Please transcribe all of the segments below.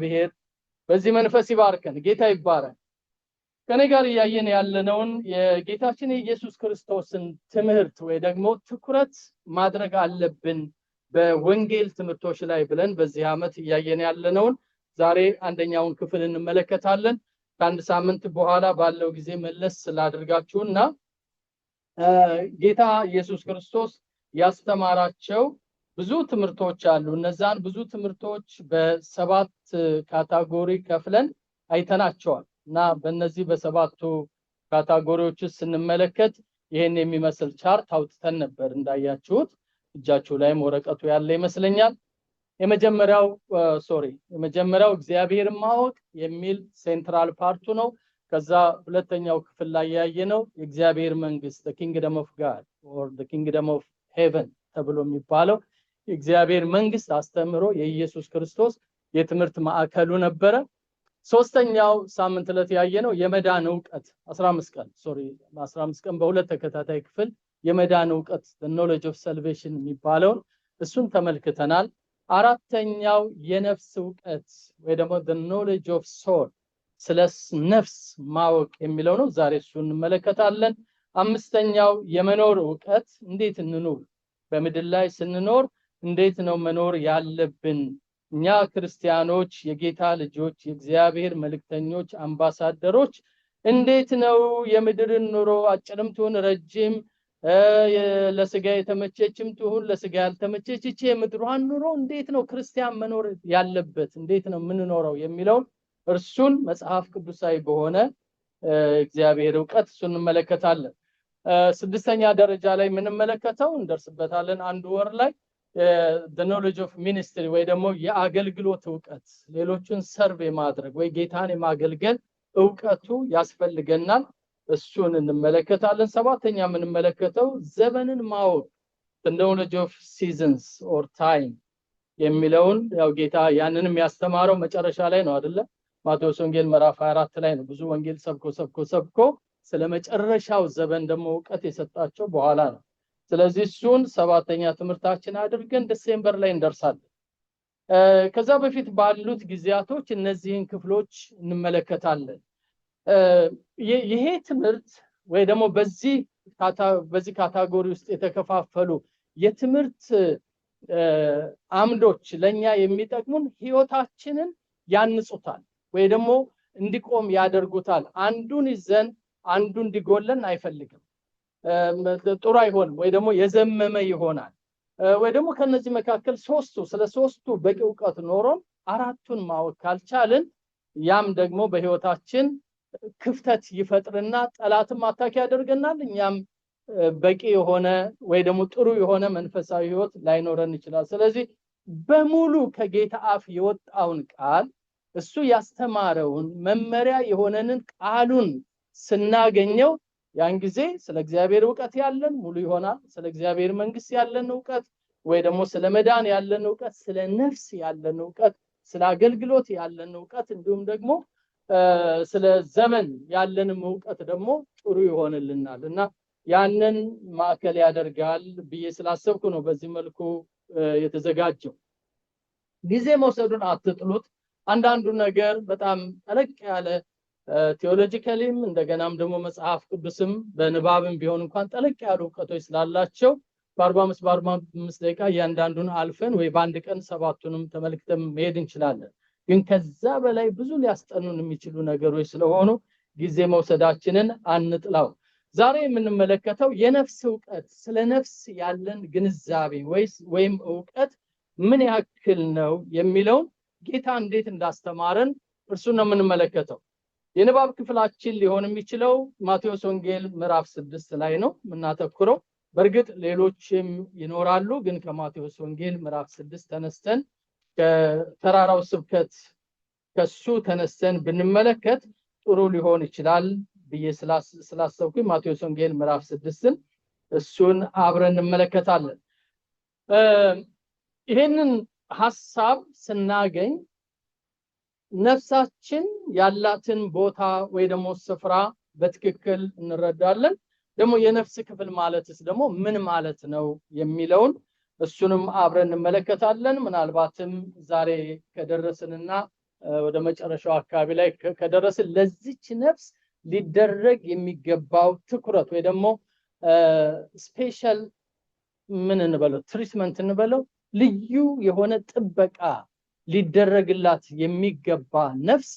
እግዚአብሔር በዚህ መንፈስ ይባርከን። ጌታ ይባረክ። ከኔ ጋር እያየን ያለነውን የጌታችን የኢየሱስ ክርስቶስን ትምህርት ወይ ደግሞ ትኩረት ማድረግ አለብን በወንጌል ትምህርቶች ላይ ብለን በዚህ ዓመት እያየን ያለነውን ዛሬ አንደኛውን ክፍል እንመለከታለን። ከአንድ ሳምንት በኋላ ባለው ጊዜ መለስ ስላደርጋችሁና ጌታ ኢየሱስ ክርስቶስ ያስተማራቸው ብዙ ትምህርቶች አሉ። እነዛን ብዙ ትምህርቶች በሰባት category ከፍለን አይተናቸዋል እና በእነዚህ በሰባቱ category ዎች ውስጥ ስንመለከት ይሄን የሚመስል chart አውጥተን ነበር። እንዳያችሁት እጃችሁ ላይም ወረቀቱ ያለ ይመስለኛል። የመጀመሪያው sorry የመጀመሪያው እግዚአብሔርን ማወቅ የሚል central part ኡ ነው። ከዛ ሁለተኛው ክፍል ላይ ያየነው የእግዚአብሔር መንግስት፣ the kingdom of God or the kingdom of heaven ተብሎ የሚባለው የእግዚአብሔር መንግስት አስተምህሮ የኢየሱስ ክርስቶስ የትምህርት ማዕከሉ ነበረ። ሶስተኛው ሳምንት ዕለት ያየነው የመዳን እውቀት፣ 15 ቀን፣ sorry፣ 15 ቀን በሁለት ተከታታይ ክፍል የመዳን እውቀት፣ the knowledge of salvation የሚባለውን እሱን ተመልክተናል። አራተኛው የነፍስ እውቀት ወይ ደግሞ the knowledge of soul፣ ስለ ነፍስ ማወቅ የሚለው ነው። ዛሬ እሱን እንመለከታለን። አምስተኛው የመኖር እውቀት፣ እንዴት እንኑር፣ በምድር ላይ ስንኖር እንዴት ነው መኖር ያለብን? እኛ ክርስቲያኖች፣ የጌታ ልጆች፣ የእግዚአብሔር መልእክተኞች፣ አምባሳደሮች እንዴት ነው የምድርን ኑሮ፣ አጭርም ትሁን ረጅም፣ ለስጋ የተመቸችም ትሁን ለስጋ ያልተመቸች፣ ይቺ የምድሯን ኑሮ እንዴት ነው ክርስቲያን መኖር ያለበት፣ እንዴት ነው የምንኖረው የሚለውን እርሱን መጽሐፍ ቅዱሳዊ በሆነ እግዚአብሔር እውቀት እሱን እንመለከታለን። ስድስተኛ ደረጃ ላይ የምንመለከተው፣ እንደርስበታለን አንድ ወር ላይ፣ the knowledge of ministry ወይ ደግሞ የአገልግሎት እውቀት፣ ሌሎችን serve የማድረግ ወይ ጌታን የማገልገል እውቀቱ ያስፈልገናል። እሱን እንመለከታለን። ሰባተኛ የምንመለከተው ዘመንን ማወቅ፣ the knowledge of seasons or time የሚለውን፣ ያው ጌታ ያንንም ያስተማረው መጨረሻ ላይ ነው አይደለ? ማቴዎስ ወንጌል ምዕራፍ 24 ላይ ነው። ብዙ ወንጌል ሰብኮ ሰብኮ ሰብኮ ስለ መጨረሻው ዘመን ደግሞ እውቀት የሰጣቸው በኋላ ነው። ስለዚህ እሱን ሰባተኛ ትምህርታችን አድርገን December ላይ እንደርሳለን። ከዛ በፊት ባሉት ጊዜያቶች እነዚህን ክፍሎች እንመለከታለን። ይሄ ትምህርት ወይ ደግሞ በዚህ category ውስጥ የተከፋፈሉ የትምህርት አምዶች ለኛ የሚጠቅሙን ህይወታችንን ያንጹታል ወይ ደግሞ እንዲቆም ያደርጉታል። አንዱን ይዘን አንዱ እንዲጎለን አይፈልግም። ጥሩ አይሆንም ወይ ደግሞ የዘመመ ይሆናል። ወይ ደግሞ ከነዚህ መካከል ሶስቱ፣ ስለ ሶስቱ በቂ እውቀት ኖሮን አራቱን ማወቅ ካልቻልን ያም ደግሞ በህይወታችን ክፍተት ይፈጥርና ጠላትም attack ያደርገናል። እኛም በቂ የሆነ ወይ ደግሞ ጥሩ የሆነ መንፈሳዊ ህይወት ላይኖረን ይችላል። ስለዚህ በሙሉ ከጌታ አፍ የወጣውን ቃል፣ እሱ ያስተማረውን፣ መመሪያ የሆነንን ቃሉን ስናገኘው ያን ጊዜ ስለ እግዚአብሔር እውቀት ያለን ሙሉ ይሆናል። ስለ እግዚአብሔር መንግስት ያለን እውቀት ወይ ደግሞ ስለ መዳን ያለን እውቀት፣ ስለ ነፍስ ያለን እውቀት፣ ስለ አገልግሎት ያለን እውቀት፣ እንዲሁም ደግሞ ስለ ዘመን ያለንም እውቀት ደግሞ ጥሩ ይሆንልናል እና ያንን ማዕከል ያደርጋል ብዬ ስላሰብኩ ነው በዚህ መልኩ የተዘጋጀው። ጊዜ መውሰዱን አትጥሉት። አንዳንዱ ነገር በጣም ጠለቅ ያለ theologically ም እንደገናም ደግሞ መጽሐፍ ቅዱስም በንባብም ቢሆን እንኳን ጠለቅ ያሉ እውቀቶች ስላላቸው በ45 በ45 ደቂቃ እያንዳንዱን አልፈን ወይ በአንድ ቀን ሰባቱንም ተመልክተን መሄድ እንችላለን። ግን ከዛ በላይ ብዙ ሊያስጠኑን የሚችሉ ነገሮች ስለሆኑ ጊዜ መውሰዳችንን አንጥላው። ዛሬ የምንመለከተው የነፍስ እውቀት፣ ስለ ነፍስ ያለን ግንዛቤ ወይም እውቀት ምን ያክል ነው የሚለውን ጌታ እንዴት እንዳስተማረን እርሱን ነው የምንመለከተው። የንባብ ክፍላችን ሊሆን የሚችለው ማቴዎስ ወንጌል ምዕራፍ 6 ላይ ነው የምናተኩረው። በእርግጥ ሌሎችም ይኖራሉ፣ ግን ከማቴዎስ ወንጌል ምዕራፍ 6 ተነስተን፣ ከተራራው ስብከት ከሱ ተነስተን ብንመለከት ጥሩ ሊሆን ይችላል ብዬ ስላሰብኩኝ ማቴዎስ ወንጌል ምዕራፍ 6ን እሱን አብረን እንመለከታለን። ይሄንን ሐሳብ ስናገኝ ነፍሳችን ያላትን ቦታ ወይ ደግሞ ስፍራ በትክክል እንረዳለን። ደግሞ የነፍስ ክፍል ማለትስ ደግሞ ምን ማለት ነው የሚለውን እሱንም አብረን እንመለከታለን። ምናልባትም ዛሬ ከደረስንና ወደ መጨረሻው አካባቢ ላይ ከደረስን ለዚች ነፍስ ሊደረግ የሚገባው ትኩረት ወይ ደግሞ special ምን እንበለው treatment እንበለው ልዩ የሆነ ጥበቃ ሊደረግላት የሚገባ ነፍስ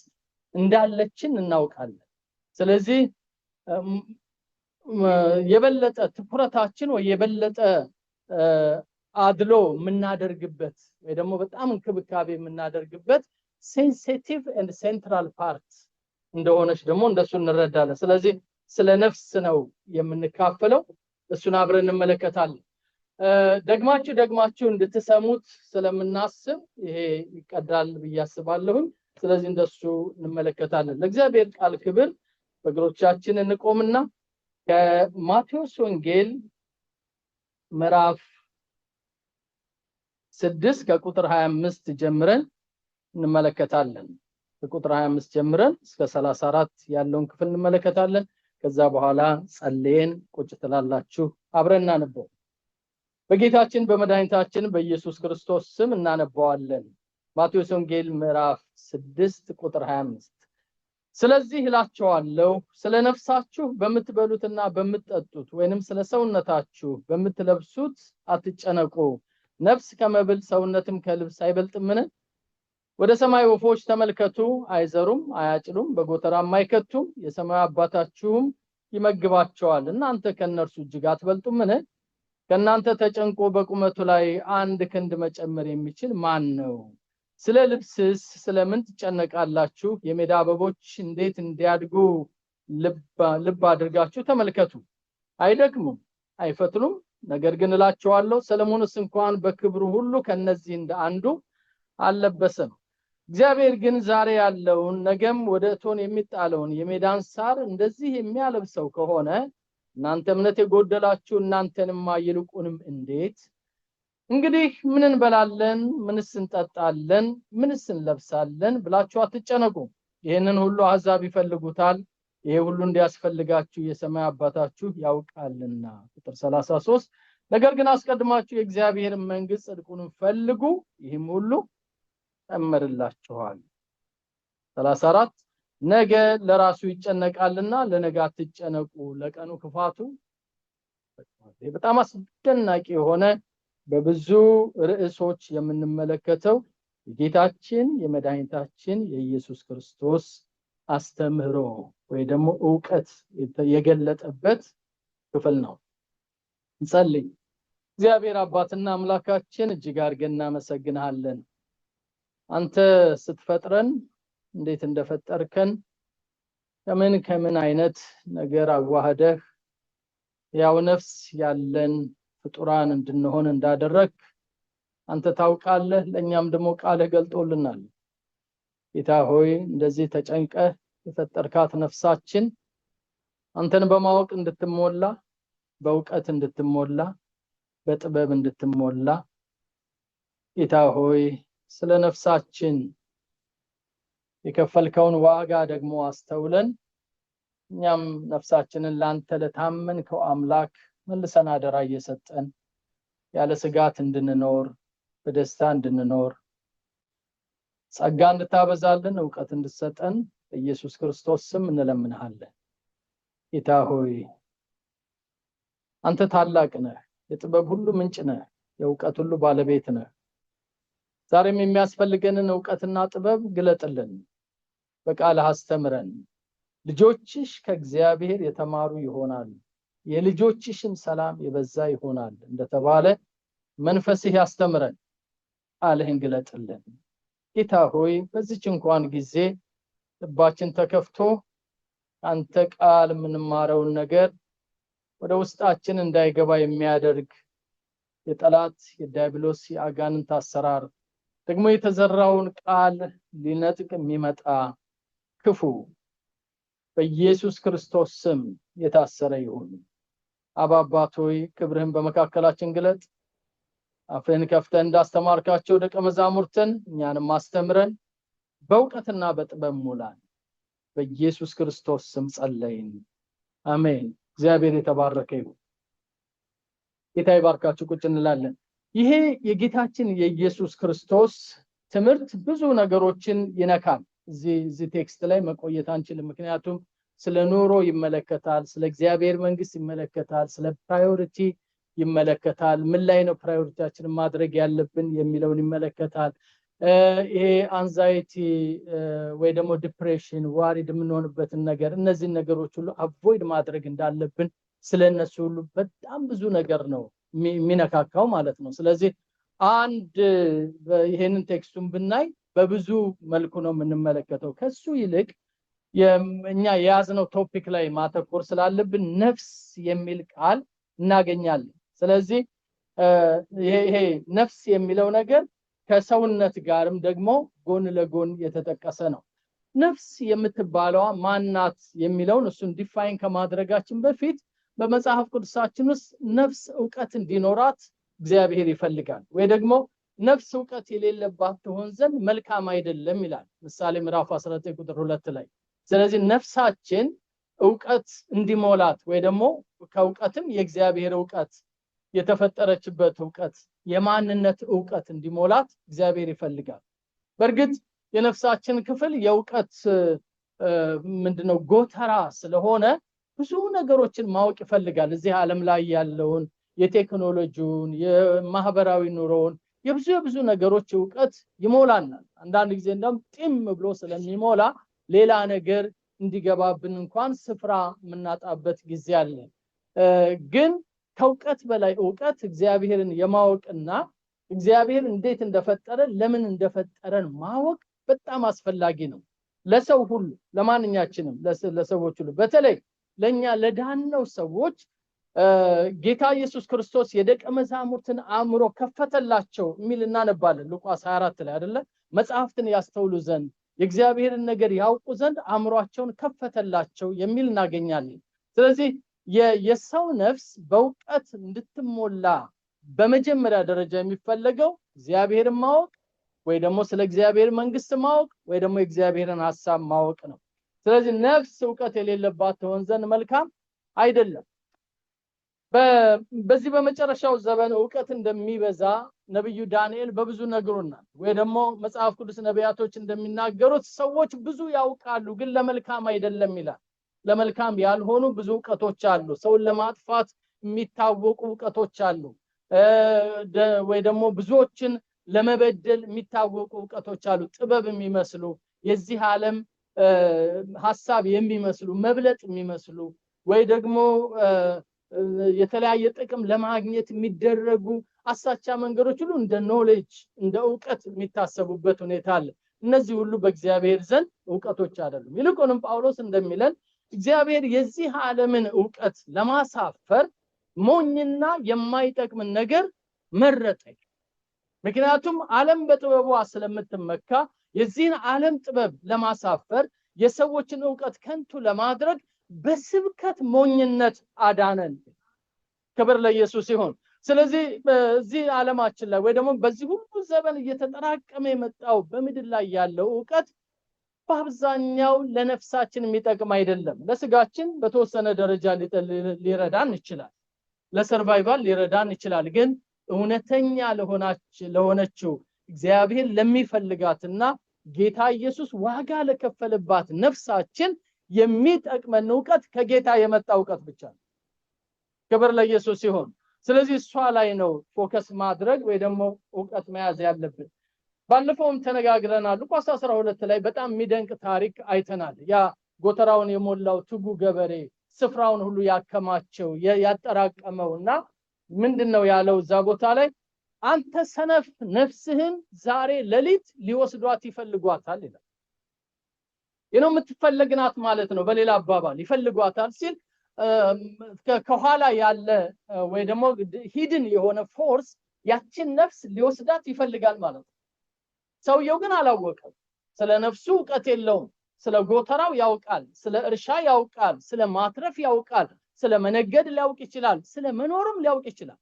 እንዳለችን እናውቃለን። ስለዚህ የበለጠ ትኩረታችን ወይ የበለጠ አድሎ የምናደርግበት ወይ ደግሞ በጣም እንክብካቤ የምናደርግበት sensitive and central part እንደሆነች ደግሞ እንደሱ እንረዳለን። ስለዚህ ስለ ነፍስ ነው የምንካፈለው፣ እሱን አብረን እንመለከታለን። ደግማችሁ ደግማችሁ እንድትሰሙት ስለምናስብ ይሄ ይቀዳል ብዬ አስባለሁኝ። ስለዚህ እንደሱ እንመለከታለን። ለእግዚአብሔር ቃል ክብር በእግሮቻችን እንቆምና ከማቴዎስ ወንጌል ምዕራፍ 6 ከቁጥር 25 ጀምረን እንመለከታለን። ከቁጥር 25 ጀምረን እስከ 34 ያለውን ክፍል እንመለከታለን። ከዛ በኋላ ጸልየን ቁጭ ትላላችሁ። አብረን እናነበው። በጌታችን በመድኃኒታችን በኢየሱስ ክርስቶስ ስም እናነባዋለን። ማቴዎስ ወንጌል ምዕራፍ 6 ቁጥር 25። ስለዚህ እላችኋለሁ ስለ ነፍሳችሁ በምትበሉትና በምትጠጡት ወይንም ስለ ሰውነታችሁ በምትለብሱት አትጨነቁ። ነፍስ ከመብል ሰውነትም ከልብስ አይበልጥምን? ወደ ሰማይ ወፎች ተመልከቱ፣ አይዘሩም፣ አያጭዱም፣ በጎተራም አይከቱም፣ የሰማይ አባታችሁም ይመግባቸዋል። እናንተ ከእነርሱ እጅግ አትበልጡምን? ከእናንተ ተጨንቆ በቁመቱ ላይ አንድ ክንድ መጨመር የሚችል ማን ነው? ስለ ልብስስ ስለምን ትጨነቃላችሁ? የሜዳ አበቦች እንዴት እንዲያድጉ ልብ አድርጋችሁ ተመልከቱ። አይደክሙም፣ አይፈትሉም። ነገር ግን እላችኋለሁ ሰለሞንስ እንኳን በክብሩ ሁሉ ከነዚህ እንደ አንዱ አልለበሰም። እግዚአብሔር ግን ዛሬ ያለውን ነገም ወደ እቶን የሚጣለውን የሜዳን ሳር እንደዚህ የሚያለብሰው ከሆነ እናንተ እምነት የጎደላችሁ እናንተንማ ይልቁንም እንዴት! እንግዲህ ምን እንበላለን፣ ምንስ እንጠጣለን፣ ምንስ እንለብሳለን ብላችሁ አትጨነቁ። ይህንን ሁሉ አሕዛብ ይፈልጉታል። ይሄ ሁሉ እንዲያስፈልጋችሁ የሰማይ አባታችሁ ያውቃልና። ቁጥር 33 ነገር ግን አስቀድማችሁ የእግዚአብሔርን መንግሥት ጽድቁንም ፈልጉ፣ ይህም ሁሉ ይጨመርላችኋል። 34 ነገ ለራሱ ይጨነቃልና ለነገ አትጨነቁ፣ ለቀኑ ክፋቱ። በጣም አስደናቂ የሆነ በብዙ ርዕሶች የምንመለከተው የጌታችን የመድኃኒታችን የኢየሱስ ክርስቶስ አስተምህሮ ወይ ደግሞ ዕውቀት የገለጠበት ክፍል ነው። እንጸልይ። እግዚአብሔር አባትና አምላካችን እጅግ አድርገን እናመሰግንሃለን። አንተ ስትፈጥረን እንዴት እንደፈጠርከን ከምን ከምን አይነት ነገር አዋህደህ ያው ነፍስ ያለን ፍጡራን እንድንሆን እንዳደረግ አንተ ታውቃለህ። ለኛም ደግሞ ቃልህ ገልጦልናል። ጌታ ሆይ እንደዚህ ተጨንቀህ የፈጠርካት ነፍሳችን አንተን በማወቅ እንድትሞላ፣ በእውቀት እንድትሞላ፣ በጥበብ እንድትሞላ ጌታ ሆይ ስለ ነፍሳችን የከፈልከውን ዋጋ ደግሞ አስተውለን እኛም ነፍሳችንን ላንተ ለታመንከው አምላክ መልሰን አደራ እየሰጠን ያለ ስጋት እንድንኖር፣ በደስታ እንድንኖር ጸጋ እንድታበዛልን፣ እውቀት እንድትሰጠን በኢየሱስ ክርስቶስ ስም እንለምንሃለን። ጌታ ሆይ አንተ ታላቅ ነህ፣ የጥበብ ሁሉ ምንጭ ነህ፣ የእውቀት ሁሉ ባለቤት ነህ። ዛሬም የሚያስፈልገንን እውቀትና ጥበብ ግለጥልን፣ በቃልህ አስተምረን። ልጆችሽ ከእግዚአብሔር የተማሩ ይሆናሉ፣ የልጆችሽም ሰላም የበዛ ይሆናል እንደተባለ መንፈስህ ያስተምረን፣ ቃልህን ግለጥልን። ጌታ ሆይ በዚች እንኳን ጊዜ ልባችን ተከፍቶ አንተ ቃል የምንማረውን ነገር ወደ ውስጣችን እንዳይገባ የሚያደርግ የጠላት የዲያብሎስ የአጋንንት አሰራር ደግሞ የተዘራውን ቃል ሊነጥቅ የሚመጣ ክፉ በኢየሱስ ክርስቶስ ስም የታሰረ ይሁን። አባ አባት ሆይ ክብርህን በመካከላችን ግለጥ። አፍህን ከፍተህ እንዳስተማርካቸው ደቀ መዛሙርትን እኛንም አስተምረን፣ በእውቀትና በጥበብ ሙላን። በኢየሱስ ክርስቶስ ስም ጸለይን፣ አሜን። እግዚአብሔር የተባረከ ይሁን። ጌታ ይባርካችሁ። ቁጭ እንላለን። ይሄ የጌታችን የኢየሱስ ክርስቶስ ትምህርት ብዙ ነገሮችን ይነካል። እዚህ text ላይ መቆየት አንችልም፣ ምክንያቱም ስለ ኑሮ ይመለከታል፣ ስለ እግዚአብሔር መንግስት ይመለከታል፣ ስለ priority ይመለከታል፣ ምን ላይ ነው priority ያችንን ማድረግ ያለብን የሚለውን ይመለከታል። ይሄ anxiety ወይ ደግሞ depression፣ worried የምንሆንበትን ነገር፣ እነዚህን ነገሮች ሁሉ avoid ማድረግ እንዳለብን ስለ እነሱ ሁሉ በጣም ብዙ ነገር ነው የሚነካካው ማለት ነው። ስለዚህ አንድ ይሄንን text ኡን ብናይ በብዙ መልኩ ነው የምንመለከተው። ከሱ ይልቅ እኛ የያዝነው topic ላይ ማተኮር ስላለብን ነፍስ የሚል ቃል እናገኛለን። ስለዚህ ይሄ ነፍስ የሚለው ነገር ከሰውነት ጋርም ደግሞ ጎን ለጎን የተጠቀሰ ነው። ነፍስ የምትባለዋ ማናት የሚለውን እሱን define ከማድረጋችን በፊት በመጽሐፍ ቅዱሳችን ውስጥ ነፍስ እውቀት እንዲኖራት እግዚአብሔር ይፈልጋል፣ ወይ ደግሞ ነፍስ እውቀት የሌለባት ትሆን ዘንድ መልካም አይደለም ይላል ምሳሌ ምዕራፍ 19 ቁጥር 2 ላይ። ስለዚህ ነፍሳችን እውቀት እንዲሞላት ወይ ደግሞ ከእውቀትም የእግዚአብሔር እውቀት፣ የተፈጠረችበት እውቀት፣ የማንነት እውቀት እንዲሞላት እግዚአብሔር ይፈልጋል። በእርግጥ የነፍሳችን ክፍል የእውቀት ምንድነው ጎተራ ስለሆነ ብዙ ነገሮችን ማወቅ ይፈልጋል። እዚህ ዓለም ላይ ያለውን የቴክኖሎጂውን፣ የማህበራዊ ኑሮውን፣ የብዙ የብዙ ነገሮች እውቀት ይሞላናል። አንዳንድ ጊዜ እንደውም ጢም ብሎ ስለሚሞላ ሌላ ነገር እንዲገባብን እንኳን ስፍራ የምናጣበት ጊዜ አለ። ግን ከእውቀት በላይ እውቀት እግዚአብሔርን የማወቅና እግዚአብሔር እንዴት እንደፈጠረን፣ ለምን እንደፈጠረን ማወቅ በጣም አስፈላጊ ነው። ለሰው ሁሉ፣ ለማንኛችንም፣ ለሰዎች ሁሉ፣ በተለይ ለኛ ለዳነው ሰዎች ጌታ ኢየሱስ ክርስቶስ የደቀ መዛሙርትን አእምሮ ከፈተላቸው የሚል እናነባለን ሉቃስ 24 ላይ አይደለ? መጽሐፍትን ያስተውሉ ዘንድ፣ የእግዚአብሔርን ነገር ያውቁ ዘንድ አእምሯቸውን ከፈተላቸው የሚል እናገኛለን። ስለዚህ የሰው ነፍስ በእውቀት እንድትሞላ በመጀመሪያ ደረጃ የሚፈለገው እግዚአብሔርን ማወቅ ወይ ደግሞ ስለ እግዚአብሔር መንግስት ማወቅ ወይ ደግሞ የእግዚአብሔርን ሐሳብ ማወቅ ነው። ስለዚህ ነፍስ እውቀት የሌለባት ትሆን ዘንድ መልካም አይደለም። በዚህ በመጨረሻው ዘመን እውቀት እንደሚበዛ ነብዩ ዳንኤል በብዙ ነግሮናል። ወይ ደግሞ መጽሐፍ ቅዱስ ነቢያቶች እንደሚናገሩት ሰዎች ብዙ ያውቃሉ ግን ለመልካም አይደለም ይላል። ለመልካም ያልሆኑ ብዙ እውቀቶች አሉ። ሰውን ለማጥፋት የሚታወቁ እውቀቶች አሉ። ወይ ደግሞ ብዙዎችን ለመበደል የሚታወቁ እውቀቶች አሉ። ጥበብ የሚመስሉ፣ የዚህ ዓለም ሐሳብ የሚመስሉ፣ መብለጥ የሚመስሉ፣ ወይ ደግሞ የተለያየ ጥቅም ለማግኘት የሚደረጉ አሳቻ መንገዶች ሁሉ እንደ knowledge፣ እንደ እውቀት የሚታሰቡበት ሁኔታ አለ። እነዚህ ሁሉ በእግዚአብሔር ዘንድ እውቀቶች አይደሉም። ይልቁንም ጳውሎስ እንደሚለን እግዚአብሔር የዚህ ዓለምን እውቀት ለማሳፈር ሞኝና የማይጠቅምን ነገር መረጠ። ምክንያቱም ዓለም በጥበቧ ስለምትመካ የዚህን ዓለም ጥበብ ለማሳፈር፣ የሰዎችን እውቀት ከንቱ ለማድረግ በስብከት ሞኝነት አዳነን። ክብር ለኢየሱስ ይሁን። ስለዚህ በዚህ ዓለማችን ላይ ወይ ደግሞ በዚህ ሁሉ ዘመን እየተጠራቀመ የመጣው በምድር ላይ ያለው እውቀት በአብዛኛው ለነፍሳችን የሚጠቅም አይደለም። ለስጋችን በተወሰነ ደረጃ ሊረዳን ይችላል፣ ለ survival ሊረዳን ይችላል። ግን እውነተኛ ለሆነችው፣ እግዚአብሔር ለሚፈልጋትና ጌታ ኢየሱስ ዋጋ ለከፈለባት ነፍሳችን የሚጠቅመን እውቀት ከጌታ የመጣ እውቀት ብቻ ነው። ክብር ለኢየሱስ ይሁን። ስለዚህ እሷ ላይ ነው focus ማድረግ ወይ ደግሞ እውቀት መያዝ ያለብን። ባለፈውም ተነጋግረናል። ሉቃስ 12 ላይ በጣም የሚደንቅ ታሪክ አይተናል። ያ ጎተራውን የሞላው ትጉ ገበሬ፣ ስፍራውን ሁሉ ያከማቸው፣ ያጠራቀመውና ምንድነው ያለው እዛ ቦታ ላይ? "አንተ ሰነፍ፣ ነፍስህን ዛሬ ሌሊት ሊወስዷት ይፈልጓታል" ይላል። ይሄ የምትፈለግ ናት ማለት ነው። በሌላ አባባል ይፈልጓታል ሲል ከኋላ ያለ ወይ ደግሞ hidden የሆነ force ያችን ነፍስ ሊወስዳት ይፈልጋል ማለት ነው። ሰውየው ግን አላወቀም። ስለ ነፍሱ እውቀት የለውም። ስለ ጎተራው ያውቃል፣ ስለ እርሻ ያውቃል፣ ስለ ማትረፍ ያውቃል፣ ስለ መነገድ ሊያውቅ ይችላል፣ ስለ መኖርም ሊያውቅ ይችላል።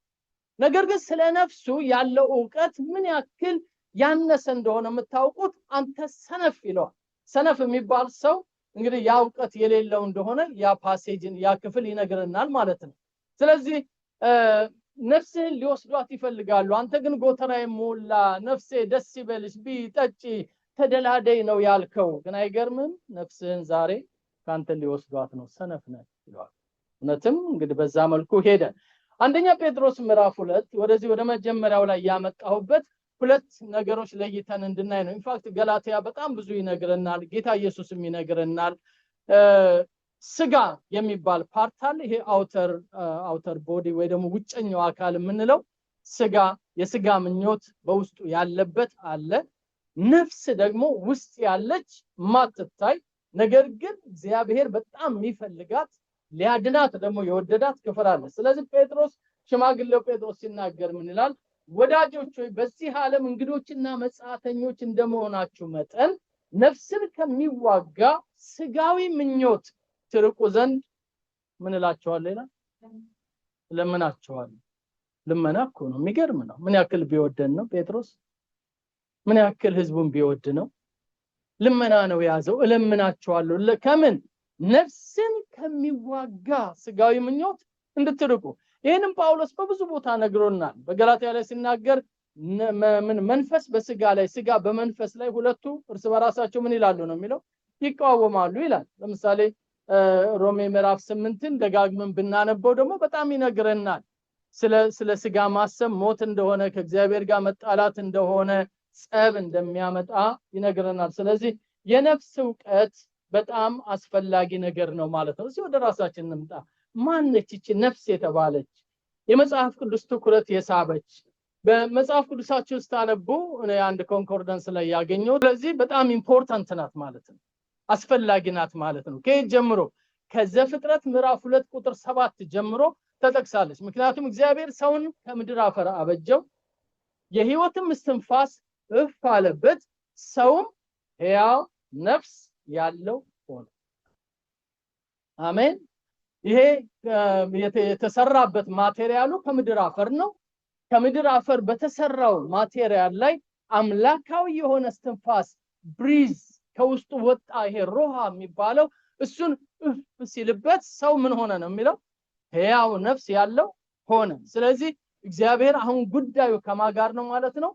ነገር ግን ስለ ነፍሱ ያለው እውቀት ምን ያክል ያነሰ እንደሆነ የምታውቁት "አንተ ሰነፍ" ይለዋል። ሰነፍ የሚባል ሰው እንግዲህ ያ እውቀት የሌለው እንደሆነ ያ passage ን፣ ያ ክፍል ይነግረናል ማለት ነው። ስለዚህ ነፍስህን ሊወስዷት ይፈልጋሉ። አንተ ግን ጎተራዬ ሞላ፣ ነፍሴ ደስ ይበልሽ፣ ብይ ጠጪ፣ ተደላደይ ነው ያልከው። ግን አይገርምም? ነፍስህን ዛሬ ካንተ ሊወስዷት ነው፣ ሰነፍ ነህ ይለዋል። እውነትም እንግዲህ በዛ መልኩ ሄደ። አንደኛ ጴጥሮስ ምዕራፍ 2 ወደዚህ ወደ መጀመሪያው ላይ ያመጣሁበት ሁለት ነገሮች ለይተን እንድናይ ነው። In fact ገላትያ በጣም ብዙ ይነግረናል፣ ጌታ ኢየሱስም ይነግረናል። ስጋ የሚባል part አለ። ይሄ outer body ወይ ደግሞ ውጨኛው አካል የምንለው ስጋ፣ የስጋ ምኞት በውስጡ ያለበት አለ። ነፍስ ደግሞ ውስጥ ያለች ማትታይ ነገር ግን እግዚአብሔር በጣም የሚፈልጋት ሊያድናት ደግሞ የወደዳት ክፍል አለ። ስለዚህ ጴጥሮስ፣ ሽማግሌው ጴጥሮስ ሲናገር ምን ይላል? ወዳጆች ሆይ፣ በዚህ ዓለም እንግዶችና መጻተኞች እንደመሆናችሁ መጠን ነፍስን ከሚዋጋ ስጋዊ ምኞት ትርቁ ዘንድ ምን እላችኋለሁ ይላል? እለምናችኋለሁ። ልመና እኮ ነው። የሚገርም ነው። ምን ያክል ቢወደን ነው ጴጥሮስ? ምን ያክል ህዝቡን ቢወድ ነው? ልመና ነው የያዘው። እለምናችኋለሁ ከምን? ነፍስን ከሚዋጋ ስጋዊ ምኞት እንድትርቁ። ይሄንም ጳውሎስ በብዙ ቦታ ነግሮናል። በገላትያ ላይ ሲናገር ምን መንፈስ በስጋ ላይ፣ ስጋ በመንፈስ ላይ፣ ሁለቱ እርስ በራሳቸው ምን ይላሉ ነው የሚለው? ይቃወማሉ ይላል። ለምሳሌ ሮሜ ምዕራፍ 8ን ደጋግመን ብናነበው ደግሞ በጣም ይነግረናል። ስለ ስጋ ማሰብ ሞት እንደሆነ፣ ከእግዚአብሔር ጋር መጣላት እንደሆነ፣ ጸብ እንደሚያመጣ ይነግረናል። ስለዚህ የነፍስ ዕውቀት በጣም አስፈላጊ ነገር ነው ማለት ነው። እዚህ ወደ ራሳችን እንምጣ። ማነች ይቺ ነፍስ የተባለች የመጽሐፍ ቅዱስ ትኩረት የሳበች? በመጽሐፍ ቅዱሳችሁ ስታነቡ እኔ አንድ concordance ላይ ያገኘሁት፣ ስለዚህ በጣም important ናት ማለት ነው፣ አስፈላጊ ናት ማለት ነው። ከየት ጀምሮ? ከዘፍጥረት ምዕራፍ 2 ቁጥር 7 ጀምሮ ተጠቅሳለች። ምክንያቱም እግዚአብሔር ሰውን ከምድር አፈር አበጀው፣ የሕይወትም እስትንፋስ እፍ አለበት፣ ሰውም ሕያው ነፍስ ያለው ሆነ። አሜን። ይሄ የተሰራበት material ኡ ከምድር አፈር ነው። ከምድር አፈር በተሰራው material ላይ አምላካዊ የሆነ እስትንፋስ breath ከውስጡ ወጣ። ይሄ ሮሃ የሚባለው እሱን እፍ ሲልበት ሰው ምን ሆነ ነው የሚለው? ሕያው ነፍስ ያለው ሆነ። ስለዚህ እግዚአብሔር አሁን ጉዳዩ ከማን ጋር ነው ማለት ነው?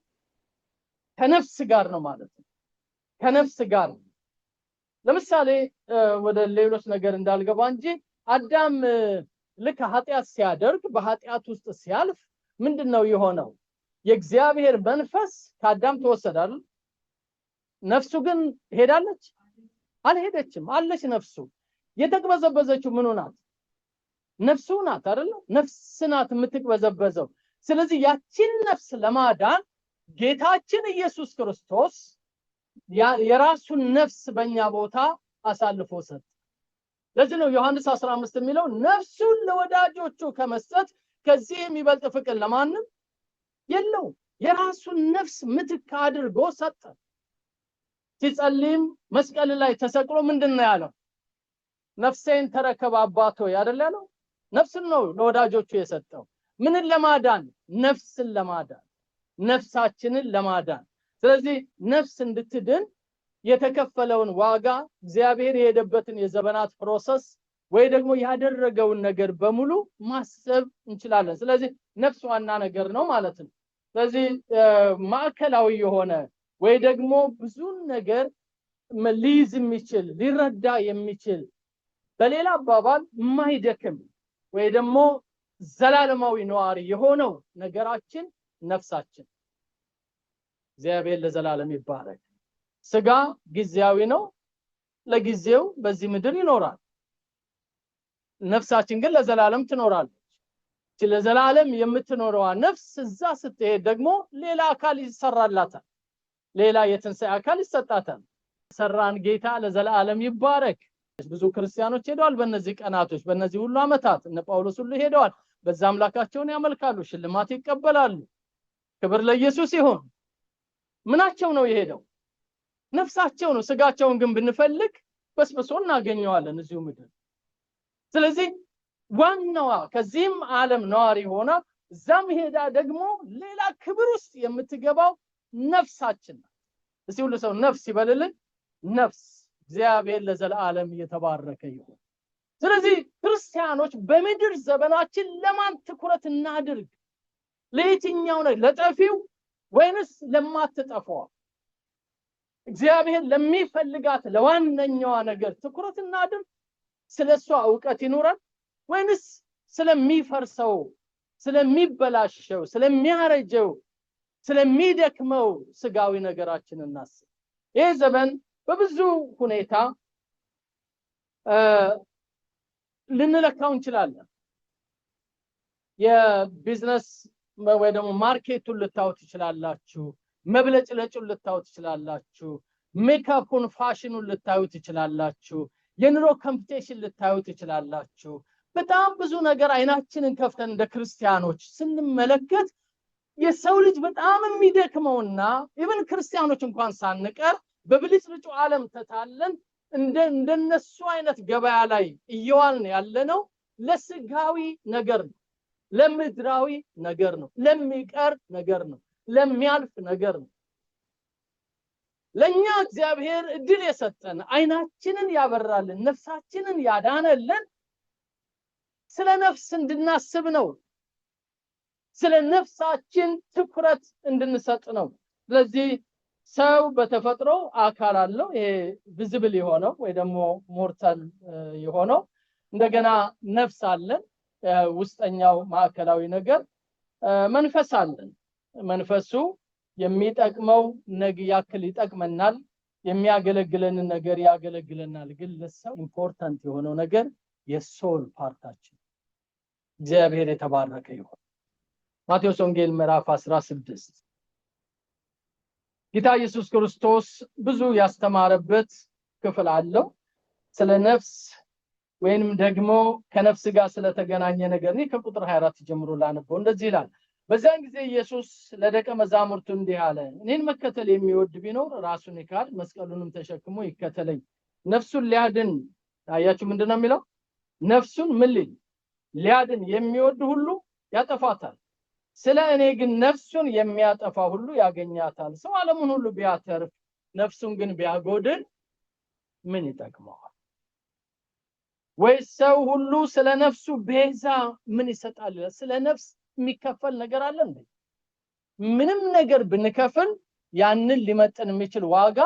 ከነፍስ ጋር ነው ማለት ነው። ከነፍስ ጋር። ለምሳሌ ወደ ሌሎች ነገር እንዳልገባ እንጂ አዳም ልክ ኃጢአት ሲያደርግ፣ በኃጢአት ውስጥ ሲያልፍ ምንድነው የሆነው? የእግዚአብሔር መንፈስ ከአዳም ተወሰደ አይደል? ነፍሱ ግን ሄዳለች? አልሄደችም፣ አለች ነፍሱ። የተቅበዘበዘችው ምኑ ናት? ነፍሱ ናት አይደል? ነፍስ ናት የምትቅበዘበዘው። ስለዚህ ያቺን ነፍስ ለማዳን ጌታችን ኢየሱስ ክርስቶስ የራሱን ነፍስ በእኛ ቦታ አሳልፎ ሰጠ። ለዚህ ነው ዮሐንስ 15 የሚለው ነፍሱን ለወዳጆቹ ከመስጠት ከዚህ የሚበልጥ ፍቅር ለማንም የለውም። የራሱን ነፍስ ምትክ አድርጎ ሰጠ። ሲጸልይም መስቀል ላይ ተሰቅሎ ምንድነው ያለው? ነፍሴን ተረከብ አባት ሆይ አይደል ያለው? ነፍስን ነው ለወዳጆቹ የሰጠው። ምንን ለማዳን? ነፍስን ለማዳን፣ ነፍሳችንን ለማዳን። ስለዚህ ነፍስ እንድትድን የተከፈለውን ዋጋ፣ እግዚአብሔር የሄደበትን የዘመናት process ወይ ደግሞ ያደረገውን ነገር በሙሉ ማሰብ እንችላለን። ስለዚህ ነፍስ ዋና ነገር ነው ማለት ነው። ስለዚህ ማዕከላዊ የሆነ ወይ ደግሞ ብዙ ነገር ሊይዝ የሚችል፣ ሊረዳ የሚችል፣ በሌላ አባባል የማይደክም ወይ ደግሞ ዘላለማዊ ነዋሪ የሆነው ነገራችን ነፍሳችን። እግዚአብሔር ለዘላለም ይባረክ። ስጋ ጊዜያዊ ነው፣ ለጊዜው በዚህ ምድር ይኖራል። ነፍሳችን ግን ለዘላለም ትኖራለች። ለዘላለም የምትኖረዋ ነፍስ እዛ ስትሄድ ደግሞ ሌላ አካል ይሰራላታል፣ ሌላ የትንሣኤ አካል ይሰጣታል። ሰራን ጌታ ለዘላለም ይባረክ። ብዙ ክርስቲያኖች ሄደዋል በእነዚህ ቀናቶች፣ በእነዚህ ሁሉ አመታት እነ ጳውሎስ ሁሉ ሄደዋል። በዛ አምላካቸውን ያመልካሉ፣ ሽልማት ይቀበላሉ። ክብር ለኢየሱስ ይሁን። ምናቸው ነው የሄደው? ነፍሳቸው ነው። ስጋቸውን ግን ብንፈልግ በስብሶ እናገኘዋለን እዚሁ ምድር። ስለዚህ ዋናዋ ከዚህም ዓለም ነዋሪ ሆና እዛም ሄዳ ደግሞ ሌላ ክብር ውስጥ የምትገባው ነፍሳችን ናት። እስቲ ሁሉ ሰው ነፍስ ይበልልን። ነፍስ። እግዚአብሔር ለዘላለም እየተባረከ ይሁን። ስለዚህ ክርስቲያኖች በምድር ዘመናችን ለማን ትኩረት እናድርግ? ለየትኛው ነው? ለጠፊው ወይንስ ለማትጠፋው? እግዚአብሔር ለሚፈልጋት ለዋነኛዋ ነገር ትኩረት እናድርግ? ስለሷ ዕውቀት ይኑረን ወይንስ ስለሚፈርሰው፣ ስለሚበላሸው፣ ስለሚያረጀው፣ ስለሚደክመው ስጋዊ ነገራችን እናስብ? ይህ ዘመን በብዙ ሁኔታ ልንለካው እንችላለን። የቢዝነስ ወይ ደግሞ market ኡን ልታዩት ትችላላችሁ። መብለጭለጩን ልታዩት ትችላላችሁ። ሜካፑን፣ ፋሽኑን ልታዩ ትችላላችሁ። የኑሮ competition ልታዩ ትችላላችሁ። በጣም ብዙ ነገር አይናችንን ከፍተን እንደ ክርስቲያኖች ስንመለከት የሰው ልጅ በጣም የሚደክመውና even ክርስቲያኖች እንኳን ሳንቀር በብልጭልጩ ዓለም ተታለን እንደነሱ አይነት ገበያ ላይ እየዋልን ያለነው ለስጋዊ ነገር ነው፣ ለምድራዊ ነገር ነው፣ ለሚቀር ነገር ነው፣ ለሚያልፍ ነገር ነው። ለኛ እግዚአብሔር እድል የሰጠን፣ አይናችንን ያበራልን፣ ነፍሳችንን ያዳነልን ስለ ነፍስ እንድናስብ ነው። ስለ ነፍሳችን ትኩረት እንድንሰጥ ነው። ስለዚህ ሰው በተፈጥሮ አካል አለው። ይሄ visible የሆነው ወይ ደግሞ mortal የሆነው። እንደገና ነፍስ አለን፣ ውስጠኛው ማዕከላዊ ነገር። መንፈስ አለን። መንፈሱ የሚጠቅመው ነገር ያክል ይጠቅመናል፣ የሚያገለግለንን ነገር ያገለግለናል። ግን ለሰው important የሆነው ነገር የ soul part ኣችን። እግዚአብሔር የተባረከ ይሁን። ማቴዎስ ወንጌል ምዕራፍ 16 ጌታ ኢየሱስ ክርስቶስ ብዙ ያስተማረበት ክፍል አለው ስለ ነፍስ ወይንም ደግሞ ከነፍስ ጋር ስለተገናኘ ነገር። እኔ ከቁጥር 24 ጀምሮ ላነበው። እንደዚህ ይላል፦ በዚያን ጊዜ ኢየሱስ ለደቀ መዛሙርቱ እንዲህ አለ፣ እኔን መከተል የሚወድ ቢኖር ራሱን ይካድ፣ መስቀሉንም ተሸክሞ ይከተለኝ። ነፍሱን ሊያድን፣ አያችሁ፣ ምንድነው የሚለው? ነፍሱን ምን ሊል? ሊያድን የሚወድ ሁሉ ያጠፋታል። ስለ እኔ ግን ነፍሱን የሚያጠፋ ሁሉ ያገኛታል። ሰው ዓለሙን ሁሉ ቢያተርፍ ነፍሱን ግን ቢያጎድል ምን ይጠቅመዋል? ወይስ ሰው ሁሉ ስለ ነፍሱ ቤዛ ምን ይሰጣል? ስለ ነፍስ የሚከፈል ነገር አለ እንዴ? ምንም ነገር ብንከፍል ያንን ሊመጥን የሚችል ዋጋ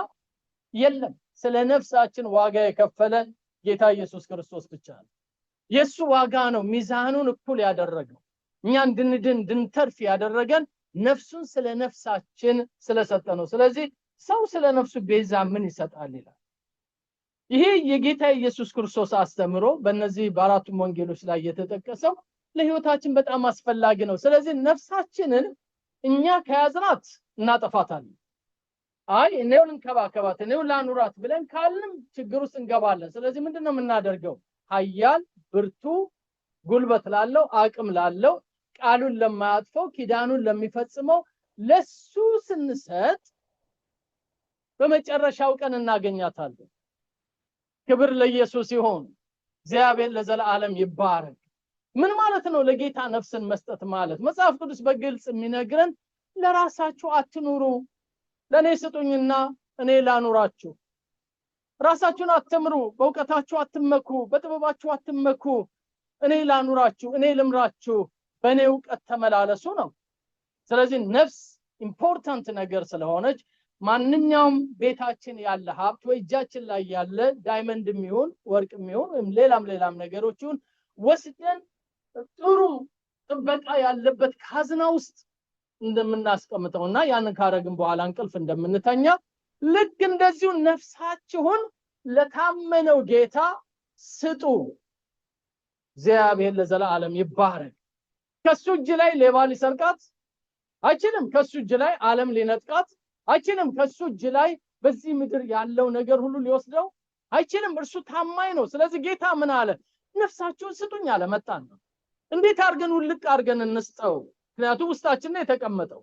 የለም። ስለ ነፍሳችን ዋጋ የከፈለ ጌታ ኢየሱስ ክርስቶስ ብቻ ነው። የሱ ዋጋ ነው ሚዛኑን እኩል ያደረገው። እኛ እንድንድን፣ እንድንተርፍ ያደረገን ነፍሱን ስለ ነፍሳችን ስለሰጠ ነው። ስለዚህ ሰው ስለ ነፍሱ ቤዛ ምን ይሰጣል ይላል። ይሄ የጌታ ኢየሱስ ክርስቶስ አስተምሮ በእነዚህ በአራቱም ወንጌሎች ላይ የተጠቀሰው ለህይወታችን በጣም አስፈላጊ ነው። ስለዚህ ነፍሳችንን እኛ ከያዝናት እናጠፋታለን። አይ፣ እኔው ልንከባከባት፣ እኔው ላኑራት ብለን ካልንም ችግር ውስጥ እንገባለን። ስለዚህ ምንድነው የምናደርገው? ኃያል፣ ብርቱ፣ ጉልበት ላለው፣ አቅም ላለው፣ ቃሉን ለማያጥፈው፣ ኪዳኑን ለሚፈጽመው ለሱ ስንሰጥ በመጨረሻው ቀን እናገኛታለን። ክብር ለኢየሱስ ይሁን። እግዚአብሔር ለዘላለም ይባረክ። ምን ማለት ነው ለጌታ ነፍስን መስጠት ማለት? መጽሐፍ ቅዱስ በግልጽ የሚነግረን ለራሳችሁ አትኑሩ፣ ለኔ ስጡኝና እኔ ላኑራችሁ። ራሳችሁን አትምሩ፣ በእውቀታችሁ አትመኩ፣ በጥበባችሁ አትመኩ። እኔ ላኑራችሁ፣ እኔ ልምራችሁ፣ በእኔ እውቀት ተመላለሱ ነው። ስለዚህ ነፍስ important ነገር ስለሆነች ማንኛውም ቤታችን ያለ ሀብት ወይ እጃችን ላይ ያለ diamond የሚሆን፣ ወርቅ የሚሆን ወይም ሌላም ሌላም ነገሮችን ወስደን ጥሩ ጥበቃ ያለበት ካዝና ውስጥ እንደምናስቀምጠውና ያንን ካረግን በኋላ እንቅልፍ እንደምንተኛ ልክ እንደዚሁ ነፍሳችሁን ለታመነው ጌታ ስጡ። እግዚአብሔር ለዘላለም ይባረክ። ከሱ እጅ ላይ ሌባ ሊሰርቃት አይችልም። ከሱ እጅ ላይ ዓለም ሊነጥቃት አይችልም። ከሱ እጅ ላይ በዚህ ምድር ያለው ነገር ሁሉ ሊወስደው አይችልም። እርሱ ታማኝ ነው። ስለዚህ ጌታ ምን አለ? ነፍሳችሁን ስጡኝ አለ። መጣን ነው። እንዴት አድርገን ውልቅ አድርገን እንስጠው? ምክንያቱም ውስጣችን ነው የተቀመጠው።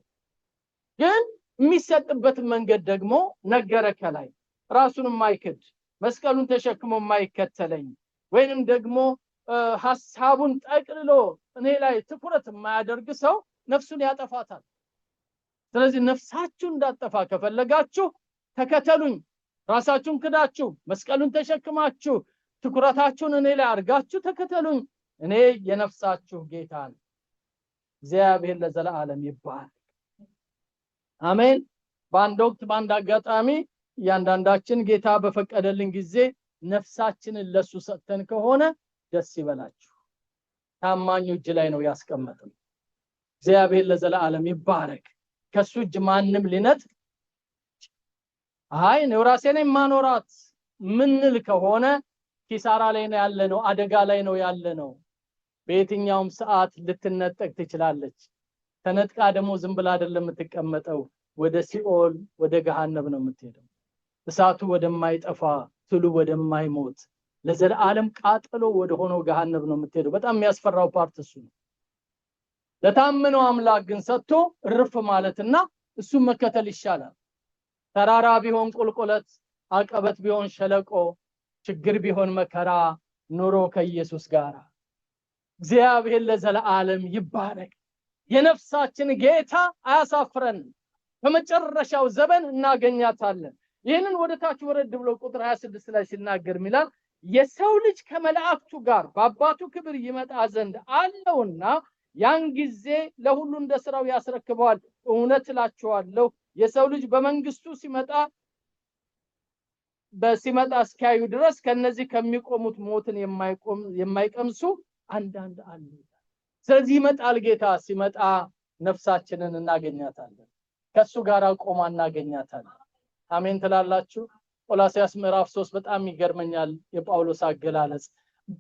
ግን የሚሰጥበት መንገድ ደግሞ ነገረ። ከላይ ራሱን የማይክድ፣ መስቀሉን ተሸክሞ የማይከተለኝ ወይንም ደግሞ ሐሳቡን ጠቅልሎ እኔ ላይ ትኩረት የማያደርግ ሰው ነፍሱን ያጠፋታል። ስለዚህ ነፍሳችሁ እንዳጠፋ ከፈለጋችሁ ተከተሉኝ፣ ራሳችሁን ክዳችሁ፣ መስቀሉን ተሸክማችሁ፣ ትኩረታችሁን እኔ ላይ አድርጋችሁ ተከተሉኝ። እኔ የነፍሳችሁ ጌታ ነኝ። እግዚአብሔር ለዘላለም ይባረክ። አሜን። በአንድ ወቅት በአንድ አጋጣሚ እያንዳንዳችን ጌታ በፈቀደልን ጊዜ ነፍሳችንን ለሱ ሰጥተን ከሆነ ደስ ይበላችሁ። ታማኙ እጅ ላይ ነው ያስቀመጠው። እግዚአብሔር ለዘላለም ይባረክ። ከሱ እጅ ማንም ሊነጥቅ አይ ነው ራሴ ነኝ ማኖራት ምንል ከሆነ ኪሳራ ላይ ነው ያለነው፣ አደጋ ላይ ነው ያለነው። በየትኛውም ሰዓት ልትነጠቅ ትችላለች። ተነጥቃ ደግሞ ዝም ብላ አይደለም የምትቀመጠው፣ ወደ ሲኦል ወደ ገሃነም ነው የምትሄደው። እሳቱ ወደማይጠፋ ትሉ ወደማይሞት ለዘላለም ቃጠሎ ወደ ሆነው ገሃነም ነው የምትሄደው። በጣም የሚያስፈራው part እሱ ነው። ለታመነው አምላክ ግን ሰጥቶ እርፍ ማለትና እሱን መከተል ይሻላል። ተራራ ቢሆን ቁልቁለት፣ አቀበት ቢሆን ሸለቆ፣ ችግር ቢሆን መከራ፣ ኑሮ ከኢየሱስ ጋር። እግዚአብሔር ለዘላለም ይባረክ። የነፍሳችን ጌታ አያሳፍረንም። በመጨረሻው ዘመን እናገኛታለን። ይህንን ወደ ታች ወረድ ብሎ ቁጥር 26 ላይ ሲናገር ይላል የሰው ልጅ ከመላእክቱ ጋር በአባቱ ክብር ይመጣ ዘንድ አለውና ያን ጊዜ ለሁሉ እንደ ስራው ያስረክበዋል። እውነት እላችኋለሁ የሰው ልጅ በመንግስቱ ሲመጣ እስኪያዩ ድረስ ከነዚህ ከሚቆሙት ሞትን የማይቀምሱ አንዳንድ አሉ። ስለዚህ ይመጣል ጌታ። ሲመጣ ነፍሳችንን እናገኛታለን። ከሱ ጋር ቆማ እናገኛታለን። አሜን ትላላችሁ? ቆላስይስ ምዕራፍ 3 በጣም ይገርመኛል የጳውሎስ አገላለጽ።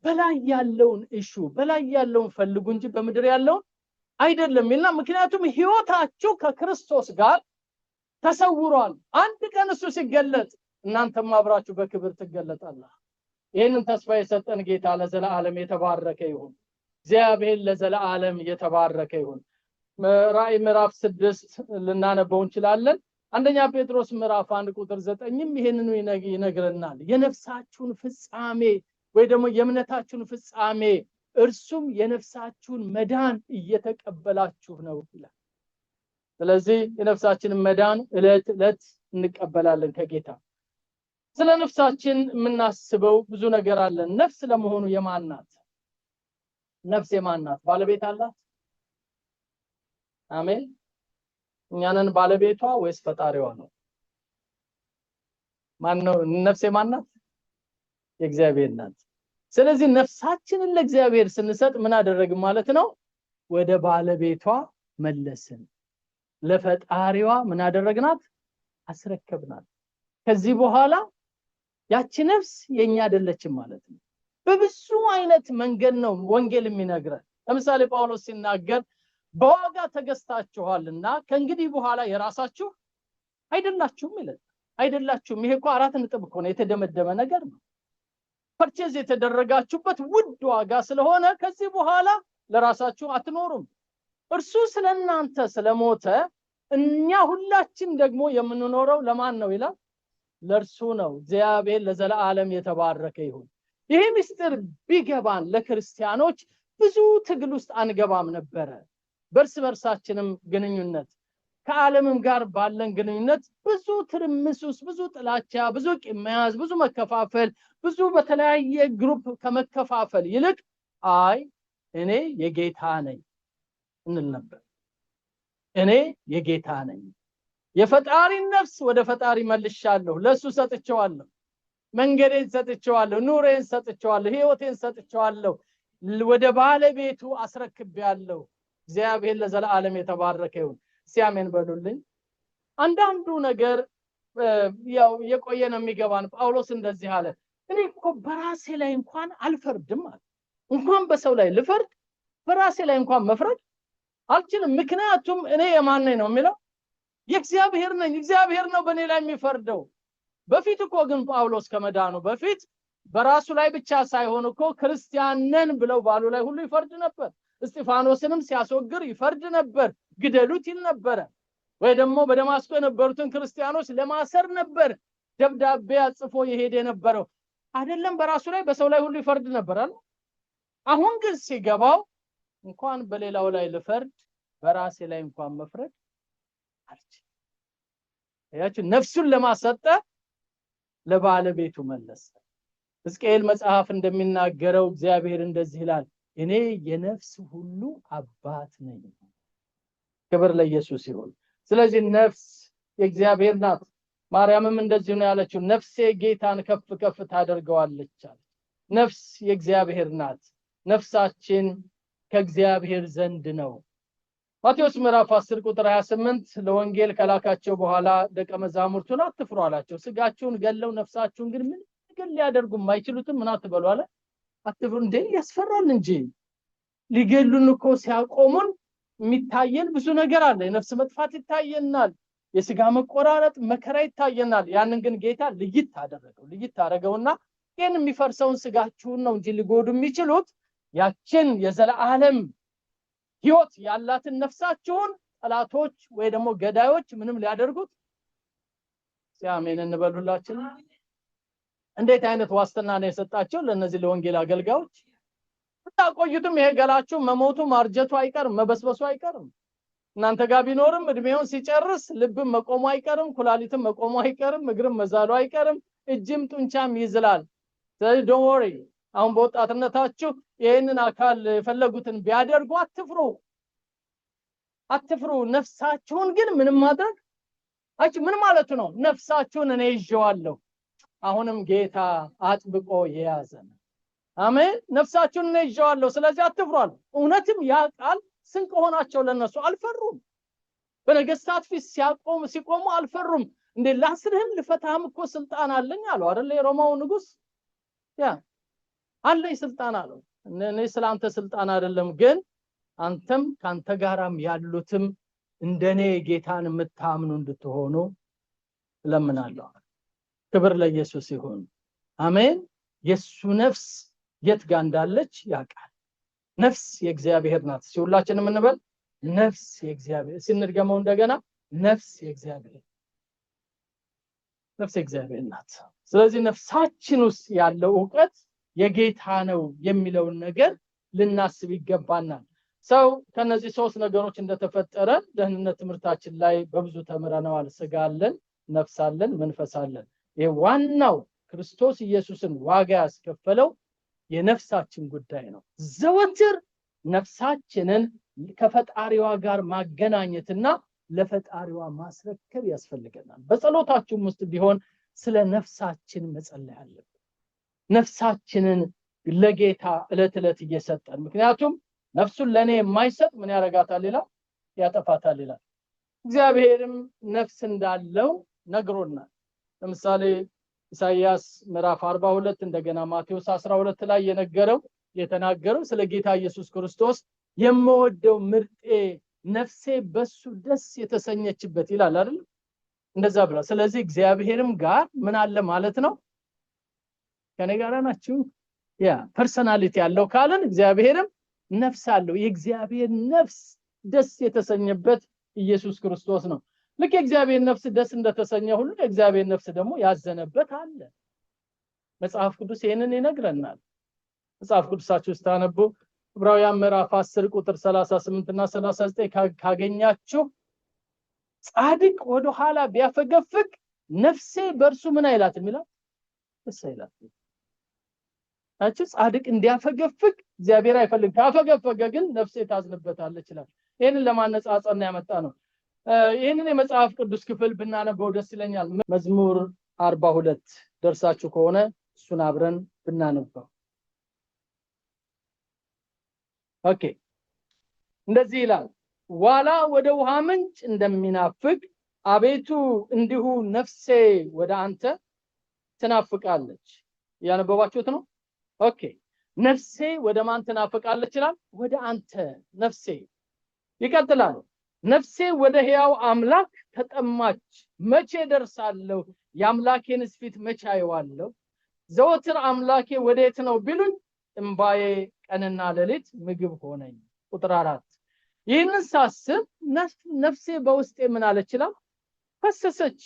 በላይ ያለውን እሹ፣ በላይ ያለውን ፈልጉ እንጂ በምድር ያለውን አይደለም ይልና፣ ምክንያቱም ህይወታችሁ ከክርስቶስ ጋር ተሰውሯል። አንድ ቀን እሱ ሲገለጥ እናንተም አብራችሁ በክብር ትገለጣላችሁ። ይህንን ተስፋ የሰጠን ጌታ ለዘላለም የተባረከ ይሁን። እግዚአብሔር ለዘላለም የተባረከ ይሁን። ራእይ ምዕራፍ 6 ልናነበው እንችላለን። አንደኛ ጴጥሮስ ምዕራፍ 1 ቁጥር 9ም ይሄንኑ ይነግረናል። የነፍሳችሁን ፍጻሜ ወይ ደግሞ የእምነታችሁን ፍጻሜ እርሱም የነፍሳችሁን መዳን እየተቀበላችሁ ነው ይላል። ስለዚህ የነፍሳችንን መዳን እለት እለት እንቀበላለን ከጌታ። ስለ ነፍሳችን የምናስበው ብዙ ነገር አለ። ነፍስ ለመሆኑ የማን ናት? ነፍስ የማን ናት? ባለቤት አላት? አሜን። እኛንን ባለቤቷ ወይስ ፈጣሪዋ ነው? ማን ነው? ነፍስ የማን ናት? የእግዚአብሔር ናት። ስለዚህ ነፍሳችንን ለእግዚአብሔር ስንሰጥ ምን አደረግን ማለት ነው? ወደ ባለቤቷ መለስን። ለፈጣሪዋ ምን አደረግናት? አስረከብናት። ከዚህ በኋላ ያቺ ነፍስ የኛ አይደለችም ማለት ነው። በብዙ አይነት መንገድ ነው ወንጌል የሚነግረን። ለምሳሌ ጳውሎስ ሲናገር በዋጋ ተገዝታችኋልና ከእንግዲህ በኋላ የራሳችሁ አይደላችሁም ይላል። አይደላችሁም። ይሄ እኮ 4 ነጥብ እኮ ነው፣ የተደመደመ ነገር ነው። purchase የተደረጋችሁበት ውድ ዋጋ ስለሆነ ከዚህ በኋላ ለራሳችሁ አትኖሩም። እርሱ ስለናንተ ስለሞተ እኛ ሁላችን ደግሞ የምንኖረው ለማን ነው ይላል? ለእርሱ ነው። እግዚአብሔር ለዘላለም የተባረከ ይሁን። ይሄ ምስጢር ቢገባን ለክርስቲያኖች ብዙ ትግል ውስጥ አንገባም ነበረ። በእርስ በርሳችንም ግንኙነት ከዓለምም ጋር ባለን ግንኙነት ብዙ ትርምስ ውስጥ፣ ብዙ ጥላቻ፣ ብዙ ቂም መያዝ፣ ብዙ መከፋፈል፣ ብዙ በተለያየ group ከመከፋፈል ይልቅ አይ እኔ የጌታ ነኝ እንል ነበር። እኔ የጌታ ነኝ፣ የፈጣሪን ነፍስ ወደ ፈጣሪ መልሻለሁ፣ ለሱ ሰጥቼዋለሁ፣ መንገዴን ሰጥቼዋለሁ፣ ኑሬን ሰጥቼዋለሁ፣ ህይወቴን ሰጥቼዋለሁ፣ ወደ ባለቤቱ አስረክቤያለሁ። እግዚአብሔር ለዘላለም የተባረከ ይሁን። እስቲ አሜን በሉልኝ። አንዳንዱ ነገር ያው የቆየ ነው የሚገባን። ጳውሎስ እንደዚህ አለ፣ እኔ እኮ በራሴ ላይ እንኳን አልፈርድም አለ። እንኳን በሰው ላይ ልፈርድ በራሴ ላይ እንኳን መፍረድ አልችልም። ምክንያቱም እኔ የማን ነኝ ነው የሚለው? የእግዚአብሔር ነኝ። እግዚአብሔር ነው በእኔ ላይ የሚፈርደው። በፊት እኮ ግን ጳውሎስ ከመዳኑ በፊት በራሱ ላይ ብቻ ሳይሆን እኮ ክርስቲያን ነን ብለው ባሉ ላይ ሁሉ ይፈርድ ነበር። እስጢፋኖስንም ሲያስወግር ይፈርድ ነበር፣ ግደሉት ይል ነበር። ወይ ደግሞ በደማስቆ የነበሩትን ክርስቲያኖች ለማሰር ነበር ደብዳቤ አጽፎ የሄደ የነበረው። አይደለም በራሱ ላይ በሰው ላይ ሁሉ ይፈርድ ነበር አይደል? አሁን ግን ሲገባው እንኳን በሌላው ላይ ልፈርድ በራሴ ላይ እንኳን መፍረድ አልችልም። ያቺ ነፍሱን ለማሰጠ ለባለቤቱ መለሰ። ሕዝቅኤል መጽሐፍ እንደሚናገረው እግዚአብሔር እንደዚህ ይላል፣ እኔ የነፍስ ሁሉ አባት ነኝ። ክብር ለኢየሱስ ይሁን። ስለዚህ ነፍስ የእግዚአብሔር ናት። ማርያምም እንደዚህ ነው ያለችው፣ ነፍሴ ጌታን ከፍ ከፍ ታደርገዋለች አለች። ነፍስ የእግዚአብሔር ናት። ነፍሳችን ከእግዚአብሔር ዘንድ ነው። ማቴዎስ ምዕራፍ 10 ቁጥር 28 ለወንጌል ከላካቸው በኋላ ደቀ መዛሙርቱን አትፍሩ አላቸው። ስጋችሁን ገለው ነፍሳችሁን ግን ምን ነገር ሊያደርጉ የማይችሉትም ምን አትበሉ አለ፣ አትፍሩ። እንዴ ያስፈራል እንጂ ሊገሉን እኮ ሲያቆሙን የሚታየን ብዙ ነገር አለ። የነፍስ መጥፋት ይታየናል፣ የስጋ መቆራረጥ መከራ ይታየናል። ያንን ግን ጌታ ልይት አደረገው። ልይት አደረገውና ይህን የሚፈርሰውን ስጋችሁን ነው እንጂ ሊጎዱ የሚችሉት ያችን የዘላለም ህይወት ያላትን ነፍሳችሁን ጠላቶች ወይ ደግሞ ገዳዮች ምንም ሊያደርጉት። አሜን እንበሉላችን። እንዴት አይነት ዋስትና ነው የሰጣቸው ለነዚህ ለወንጌል አገልጋዮች? ብታቆዩትም ይሄ ገላችሁ መሞቱ ማርጀቱ አይቀርም፣ መበስበሱ አይቀርም። እናንተ ጋር ቢኖርም እድሜውን ሲጨርስ ልብም መቆሙ አይቀርም፣ ኩላሊትም መቆሙ አይቀርም፣ እግርም መዛሉ አይቀርም፣ እጅም ጡንቻም ይዝላል። ስለዚህ don't worry፣ አሁን በወጣትነታችሁ ይህንን አካል የፈለጉትን ቢያደርጉ አትፍሩ፣ አትፍሩ። ነፍሳችሁን ግን ምንም ማድረግ አች ምን ማለቱ ነው? ነፍሳችሁን እኔ ይዤዋለሁ። አሁንም ጌታ አጥብቆ የያዘ ነው። አሜን። ነፍሳችሁን እኔ ይዤዋለሁ፣ ስለዚህ አትፍሩ አለ። እውነትም ያ ቃል ስንቅ ሆናቸው ለነሱ። አልፈሩም። በነገስታት ፊት ሲቆሙ አልፈሩም። እንዴ ላስርህም ልፈታህም እኮ ስልጣን አለኝ አለው አይደል? የሮማው ንጉስ ያ አለኝ ስልጣን አለው። እኔ ስላንተ ስልጣን አይደለም፣ ግን አንተም ካንተ ጋራም ያሉትም እንደኔ ጌታን የምታምኑ እንድትሆኑ እለምናለሁ። ክብር ለኢየሱስ ይሁን። አሜን። የሱ ነፍስ የት ጋር እንዳለች ያውቃል። ነፍስ የእግዚአብሔር ናት። ሁላችንም እንበል ነፍስ የእግዚአብሔር። ስንድገመው እንደገና ነፍስ የእግዚአብሔር፣ ነፍስ የእግዚአብሔር ናት። ስለዚህ ነፍሳችን ውስጥ ያለው እውቀት የጌታ ነው የሚለውን ነገር ልናስብ ይገባናል። ሰው ከነዚህ ሶስት ነገሮች እንደተፈጠረ ደህንነት ትምህርታችን ላይ በብዙ ተምረነዋል። ስጋ አለን፣ ነፍስ አለን፣ መንፈስ አለን። ይሄ ዋናው ክርስቶስ ኢየሱስን ዋጋ ያስከፈለው የነፍሳችን ጉዳይ ነው። ዘወትር ነፍሳችንን ከፈጣሪዋ ጋር ማገናኘትና ለፈጣሪዋ ማስረከብ ያስፈልገናል። በጸሎታችሁም ውስጥ ቢሆን ስለ ነፍሳችን መጸለይ አለብን። ነፍሳችንን ለጌታ እለት እለት እየሰጠን፣ ምክንያቱም ነፍሱን ለኔ የማይሰጥ ምን ያረጋታል ይላል? ያጠፋታል ይላል። እግዚአብሔርም ነፍስ እንዳለው ነግሮናል። ለምሳሌ ኢሳይያስ ምዕራፍ 42 እንደገና ማቴዎስ 12 ላይ የተናገረው ስለ ጌታ ኢየሱስ ክርስቶስ የምወደው ምርጤ ነፍሴ በሱ ደስ የተሰኘችበት ይላል አይደል? እንደዛ ብሏል። ስለዚህ እግዚአብሔርም ጋር ምን አለ ማለት ነው? ከኔ ጋር ናችሁ? ያ personality ያለው ካልን እግዚአብሔርም ነፍስ አለው። የእግዚአብሔር ነፍስ ደስ የተሰኘበት ኢየሱስ ክርስቶስ ነው። ልክ የእግዚአብሔር ነፍስ ደስ እንደተሰኘ ሁሉ የእግዚአብሔር ነፍስ ደግሞ ያዘነበት አለ። መጽሐፍ ቅዱስ ይሄንን ይነግረናል። መጽሐፍ ቅዱሳችሁ ስታነቡ ዕብራውያን ምዕራፍ 10 ቁጥር 38 እና 39 ካገኛችሁ ጻድቅ ወደ ኋላ ቢያፈገፍግ ነፍሴ በእርሱ ምን አይላትም ይላል? ደስ አይላትም። አቺ ጻድቅ እንዲያፈገፍግ እግዚአብሔር አይፈልግም። ካፈገፈገ ግን ነፍሴ ታዝንበታለች ይላል። ይሄንን ለማነጻጸር ነው ያመጣነው። ይሄንን የመጽሐፍ ቅዱስ ክፍል ብናነበው ደስ ይለኛል። መዝሙር 42 ደርሳችሁ ከሆነ እሱን አብረን ብናነበው። okay፣ እንደዚህ ይላል፣ ዋላ ወደ ውሃ ምንጭ እንደሚናፍቅ አቤቱ እንዲሁ ነፍሴ ወደ አንተ ትናፍቃለች። ያነበባችሁት ነው? okay፣ ነፍሴ ወደ ማን ትናፍቃለች ይላል? ወደ አንተ ነፍሴ። ይቀጥላል፣ ነፍሴ ወደ ሕያው አምላክ ተጠማች፣ መቼ ደርሳለሁ? የአምላኬንስ ፊት መቼ አየዋለሁ? ዘወትር አምላኬ ወዴት ነው ቢሉኝ እምባዬ ቀንና ሌሊት ምግብ ሆነኝ። ቁጥር 4 ይህንን ሳስብ ነፍሴ በውስጤ ምን አለች ይላል? ፈሰሰች።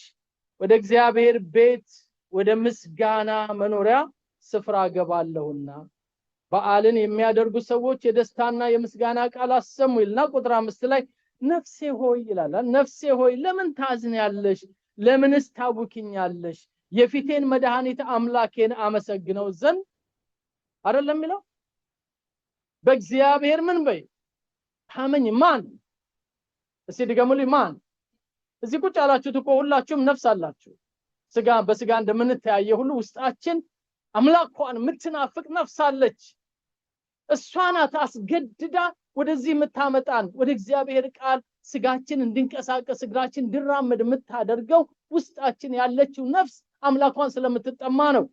ወደ እግዚአብሔር ቤት ወደ ምስጋና መኖሪያ ስፍራ ገባለሁና በዓልን የሚያደርጉ ሰዎች የደስታና የምስጋና ቃል አሰሙ ይልና ቁጥር 5 ላይ ነፍሴ ሆይ ይላል። ነፍሴ ሆይ ለምን ታዝኛለሽ? ለምንስ ታውኪኛለሽ? የፊቴን መድኃኒት አምላኬን አመሰግነው ዘንድ አይደለም የሚለው? በእግዚአብሔር ምን በይ ታመኝ። ማን? እስቲ ድገሙልኝ። ማን? እዚህ ቁጭ ያላችሁት እኮ ሁላችሁም ነፍስ አላችሁ። ስጋ በስጋ እንደምንተያየ ሁሉ ውስጣችን አምላኳን የምትናፍቅ ነፍስ አለች። እሷ ናት አስገድዳ ወደዚህ የምታመጣን፣ ወደ እግዚአብሔር ቃል ስጋችን እንድንቀሳቀስ እግራችን እንድራመድ የምታደርገው ውስጣችን ያለችው ነፍስ አምላኳን ስለምትጠማ ነው።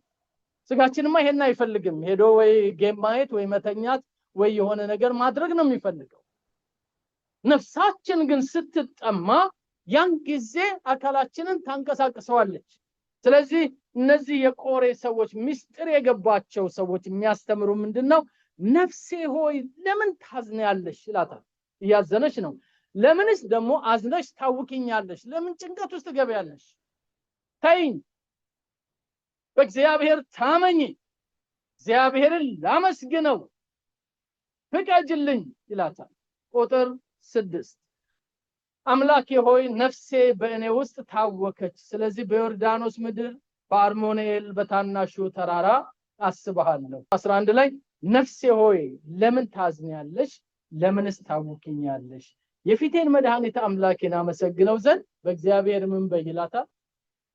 ስጋችንማ ይሄን አይፈልግም። ሄዶ ወይ game ማየት ወይ መተኛት ወይ የሆነ ነገር ማድረግ ነው የሚፈልገው። ነፍሳችን ግን ስትጠማ ያን ጊዜ አካላችንን ታንቀሳቅሰዋለች። ስለዚህ እነዚህ የቆሬ ሰዎች፣ ምስጢር የገባቸው ሰዎች የሚያስተምሩ ምንድነው? ነፍሴ ሆይ ለምን ታዝኛለሽ ይላታል። እያዘነች ነው። ለምንስ ደግሞ አዝነሽ ታውኪኛለሽ? ለምን ጭንቀት ውስጥ ትገቢያለሽ? ተይኝ፣ በእግዚአብሔር ታመኚ፣ እግዚአብሔርን ላመስግነው ፍቀጅልኝ ይላታል። ቁጥር 6 አምላኬ ሆይ ነፍሴ በእኔ ውስጥ ታወከች፣ ስለዚህ በዮርዳኖስ ምድር በአርሞንኤል በታናሹ ተራራ አስብሃለሁ። 11 ላይ ነፍሴ ሆይ ለምን ታዝኛለሽ? ለምንስ ታውኪኛለሽ? የፊቴን መድኃኒት አምላኬን አመሰግነው ዘንድ በእግዚአብሔር ምን በይ ይላታል?